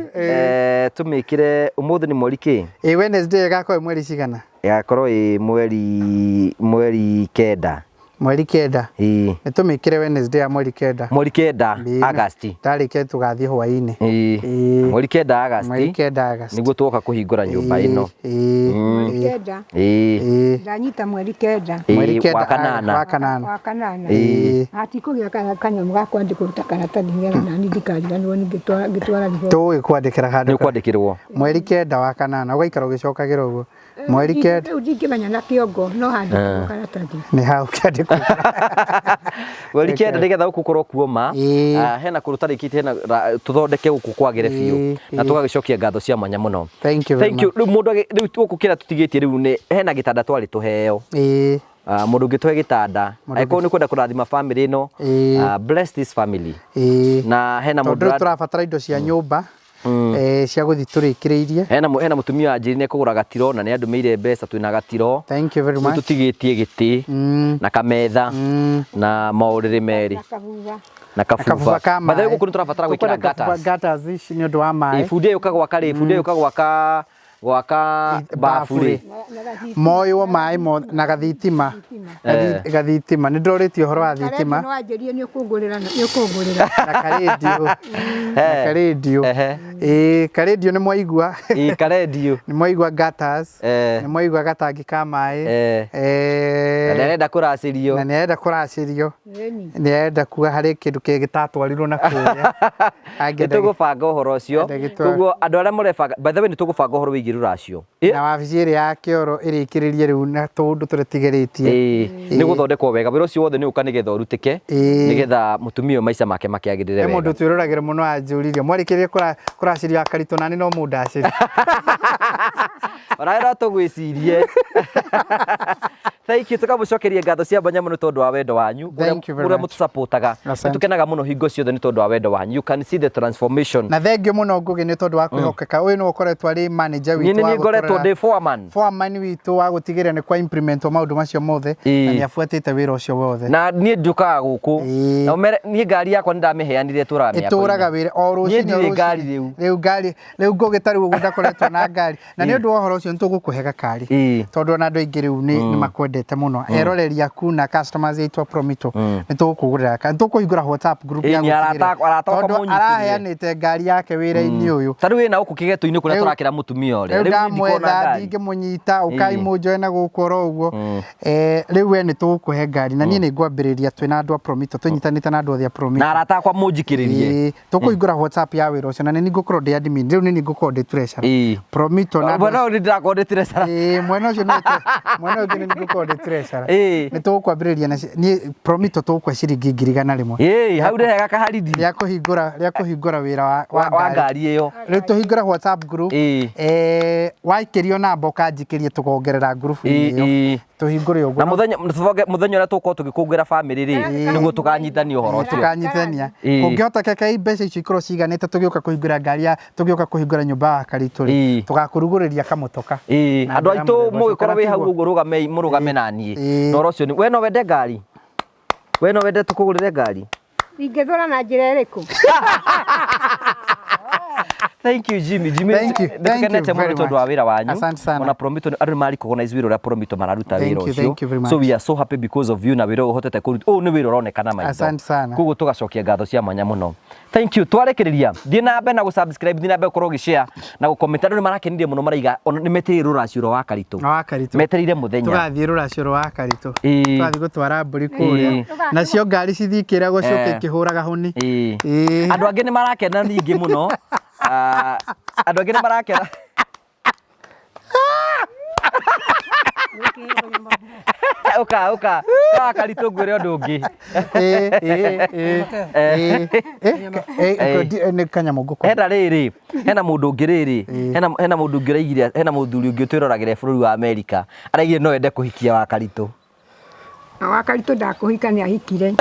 tũmĩkĩre ũmũthĩ nĩ mweri kĩ? Ĩĩ, Wednesday ĩgakorwo ĩ mweri cigana? Ĩgakorwo ĩ mweri 9. Mweri 9. Ĩĩ. Nĩ tũmĩkĩre Wednesday ya mweri 9. Mweri 9 Ĩĩ, August. Ndarĩkia tũgathiĩ hwaĩ-inĩ. Ĩĩ. Ĩĩ. Mweri 9 August. Mweri 9 August. Nĩguo tũgoka kũhingũra nyũmba ĩno. Ĩĩ. Mweri 9. Ĩĩ. Ĩĩ. Ndanyita mweri 9. Ĩĩ, Mweri 9 wa kanana. Wa kanana. Wa kanana. Ĩĩ. Hatikũgĩa kanyamũ ga kwandĩkwo ta karatathi nĩgetha nani ndikariganĩrwo nĩ ngĩtwara riboti. Tũgũgĩkwandĩkĩra handũ. Nĩ ũkwandĩkĩrwo. Mweri 9 wa kanana ũgaikara ũgĩcokagĩra ũguo. Mweri 9. Rĩu ndingĩmenya na kĩongo no handĩkwo karatathi. Nĩ hau kĩandĩkwo. Mweri 9 nĩgetha gũkũ gũkorwo kuoma. Ĩĩ. Hena kũndũ tarĩkĩtie hena tũthondeke gũkũ kwagĩre biũ. Ĩĩ, Na ĩĩ. tũgagĩcokia ngatho cia mwanya mũno. Thank you very Thank you. much. Rĩu mũndũ rĩu gũkũ kĩrĩa tũtigĩtie rĩu nĩ hena gĩtanda twarĩ tũheo. Ĩĩ. Mũndũ ũngĩtũhe gĩtanda angĩkorwo nĩ kwenda kũrathima family ĩno, Ĩĩ. bless this family. Ĩĩ. Na hena Tondũ mũndũ rĩu tũrabatara indo cia nyũmba cia gũthiĩ tũrĩkĩrĩirie. Hena mũtumia wa Njeri nĩ ekũgũra gatiro na nĩ andũmĩire mbeca twĩna gatiro. Thank you very Rĩu much. tũtigĩtie gĩtĩ na kametha na maũrĩrĩ merĩ. Na kabuba. Na Kabuba kabuba. ka By the way maĩ. gũkũ nĩ tũrabatara gwĩkĩra Tũkwenda kabuba gutters. gutters ici nĩ ũndũ wa maĩ. Ĩĩ, bundi ĩyũka gwaka rĩ, bundi ĩyũka gwaka gwaka babu rĩ. Moywo maĩ mothe na gathitima. Gathitima. Nĩ ndĩrorĩtie ũhoro wa thitima. Karedi no anjĩrie nĩ ũkũngũrĩra nĩ ũkũngũrĩra. Na karendio. Na karendio. Ĩĩ, karendio nĩ mwaigua. Ĩĩ, karendio. Nĩ mwaigua gutters. Nĩ mwaigua gatangi ka maĩ. Na nĩ arenda kũracĩrio. Na nĩ arenda kũracĩrio. Nĩ arenda kuga harĩ kĩndũ gĩtatwarirwo na kũrĩa. Nĩ tũgũbanga ũhoro ũcio. Koguo andũ arĩa mũrebanga, by the way nĩ tũgũbanga ũhoro wĩgiĩ rũracio. Na wabici ĩrĩa ya kĩoro ĩrĩkĩrĩrie rĩu na tũũndũ tũrĩa tigarĩtie. Ĩĩ, nĩ gũthondekwo wega. Wĩra ũcio wothe nĩ ũka nĩgetha ũrutĩke, nĩgetha mũtumia ũyũ maica make makĩagĩrĩre He wega. mũndũ twĩroragĩra mũno anjũririe mwarĩkĩrĩria kũracĩrio Akaritũ nani no mũndacĩrie. Ona no tũgwĩcirie. Thank you, tũkamũcokeria ngatho cia mwanya mũno tondũ wa wendo wanyu Thank you very ũrĩa much. mũtũsupportaga. Asante. Nĩ tũkenaga mũno hingo ciothe nĩ tondũ wa wendo wanyu. You can see the transformation. Na thengiũ mũno Ngũgĩ nĩ tondũ wa kwĩhokeka. Ũyũ nĩwe ũkoretwo arĩ manager Niĩ witũ nĩ wa niĩ ngoretwo gũtũrora- ndĩ foreman. Foreman witũ wa gũtigĩrĩra nĩ kwa implement maũndũ macio mothe na nĩ abuatĩte wĩra ũcio wothe. Na niĩ njũkaga gũkũ. Na ũmere niĩ ngari yakwa nĩ ndamĩheanire ĩtũraga mĩako-inĩ. Ĩtũraga wĩra o rũcinĩ Niĩ ndirĩ ngari rĩu. Rĩu ngari rĩu Ngũgĩ ta rĩu ũguo ndakoretwo na ngari. Na nĩ ũndũ wa ũhoro ũcio nĩ tũgũkũhe gakari. Tondũ ona andũ aingĩ rĩu nĩ makwendete. twendete mũno eroreri aku na customers aitũ a Promito nĩ tũgũkũgũrĩra nĩ tũkũhingũra WhatsApp group Ĩĩ, ya nĩ arata gũtigĩrĩra. arata akwa Tondũ mũnyitĩrĩre. araheanĩte ngari yake wĩra-inĩ ũyũ. Ta rĩu wĩna gũkũ kĩgeto-inĩ kũrĩa Rĩu- tũrakĩra mũtumia ũrĩa. Rĩu Rĩu niĩ ndikona ndamwetha ngari. ndingĩmũnyita ũkai Ĩĩ. mũnjoe na gũkũ oro ũguo. Rĩu we nĩ tũgũkũhe ngari na niĩ nĩ ngwambĩrĩria twĩna andũ a Promito tũnyitanĩte na andũ othe a Promito. Na arata akwa mũnjikĩrĩrie. Ĩĩ, tũkũhingũra WhatsApp ya wĩra ũcio na nĩ niĩ ngũkorwo ndĩ admin rĩu nĩ niĩ ngũkorwo ndĩ treasurer. Ĩĩ. Promito na andũ Mwena ũyũ nĩ ndĩrakorwo ndĩ treasurer. Ĩĩ, mwena ũcio nĩ mwena ũyũ ũngĩ nĩ niĩ ngũkorwo ndĩ treasurer. Ĩĩ. Nĩ tũgũkwambĩrĩria na niĩ Promito tũgũkũhe ciringi 100,000 Ĩĩ, hau nĩ hega kaharidi. rĩa kũhingũra wĩra wa Wa ngari ĩyo. Rĩu tũhingũre WhatsApp group. Ĩĩ. Waikĩrio namba ũkanjikĩria tũkongerera ngurubu-inĩ Ĩĩ, ĩyo. ĩĩ. Tũhingũre ũguo. Na mũthenya tũbange mũthenya ũrĩa tũgũkorwo tũgĩkũngũĩra bamĩrĩ rĩ, nĩguo tũkanyitania ũhoro ũcio. Tũkanyitania. Ĩĩ. Kũngĩhotekeka mbeca icio ikorwo ciiganĩte tũgĩũka kũhingũra ngari ya tũgĩũka kũhingũra nyũmba ya Karitũ rĩ, Ĩĩ. tũgakũrugũrĩria kamũtoka. Ĩĩ, Na andũ njĩra aitũ mũthemba ũcio. mũgĩkorwo Kana wĩ hau tiguo? ũguo rũgame mũrũgame na niĩ. Ĩĩ. Na ũhoro ũcio nĩ we no wende ngari? We no wende tũkũgũrĩre ngari? Ingĩthũra na njĩra ĩrĩkũ? Thank you Jimmy. Jimmy, Thank you. Thank you nĩtũkenete mũno very tondũ wa much. wĩra wanyu. Asante sana. Ona Promito andũ nĩ ma recognize wĩra ũrĩa Promito mararuta Thank wĩra you, ũcio. thank you very much. So we are so happy because of you na wĩra ũyũ ũhotete kũruta. Ũyũ nĩ wĩra ũronekana maitho. Asante sana. Koguo tũgacokia ngatho cia mwanya mũno. Thank you. Twarĩkĩrĩria. Thiĩ na mbere na gũ-subscribe, thiĩ na mbere gũkorwo ũgĩ-share na gũ-comment. Andũ nĩ marakenirie mũno maraiga ona nĩ metereire rũracio rwa Wakaritũ. Wa Karitũ. Metereire mũthenya. Tũgathiĩ rũracio rwa Wakaritũ. Ĩĩ. Tũgathiĩ gũtwara mbũri kũrĩa. Ĩĩ. Nacio ngari cithiĩ ikĩragwo ciũke Eh. ikĩhũraga hũni. Ĩĩ. Ĩĩ. Andũ angĩ nĩ marakena ningĩ mũno. Ah, andũ angĩ nĩ marakena. Ũka ũka ũka Karitũ ngwĩre ũndũ ũngĩ. Ĩĩ, ĩĩ, ĩĩ. Ĩĩ. Ĩ, ĩ, nĩ kanyamũ ngũkũ. Hena rĩrĩ, hena mũndũ ũngĩ rĩrĩ, hena mũndũ ũngĩ ũraigire, hena mũthuri ũngĩ ũtwĩroragĩra bũrũri wa Amerika, araigire no ende kũhikia wa Karitũ. Na Wakaritũ ndakũhika nĩ ahikire.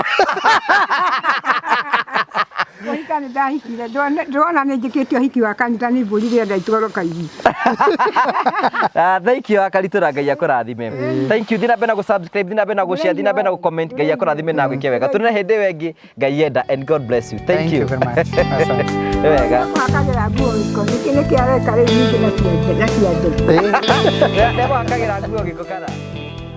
Kũhika nĩ ndahikire. Ndĩrona nĩ njĩkĩte ũhiki wa kanitha nĩ mbũri rĩenda itwarwo kaigi. Ah, thank you Wakaritũ na Ngai akũrathime. Thank you. Thiĩ na mbere na gũ-subscribe, thiĩ na mbere na gũ-share, thiĩ na mbere na gũ-comment. Ngai akũrathime na agwĩke wega. Tũnene hĩndĩ ĩyo ĩngĩ, Ngai enda and God bless you. Thank Thank you. you very much. Asante. Nĩ wega. Kũhakagĩra nguo gĩko. Nĩkĩ nĩkĩ areka rĩu ningĩ na kĩande na kĩande. Ĩĩ. Nĩ mũhakagĩra nguo gĩko kana?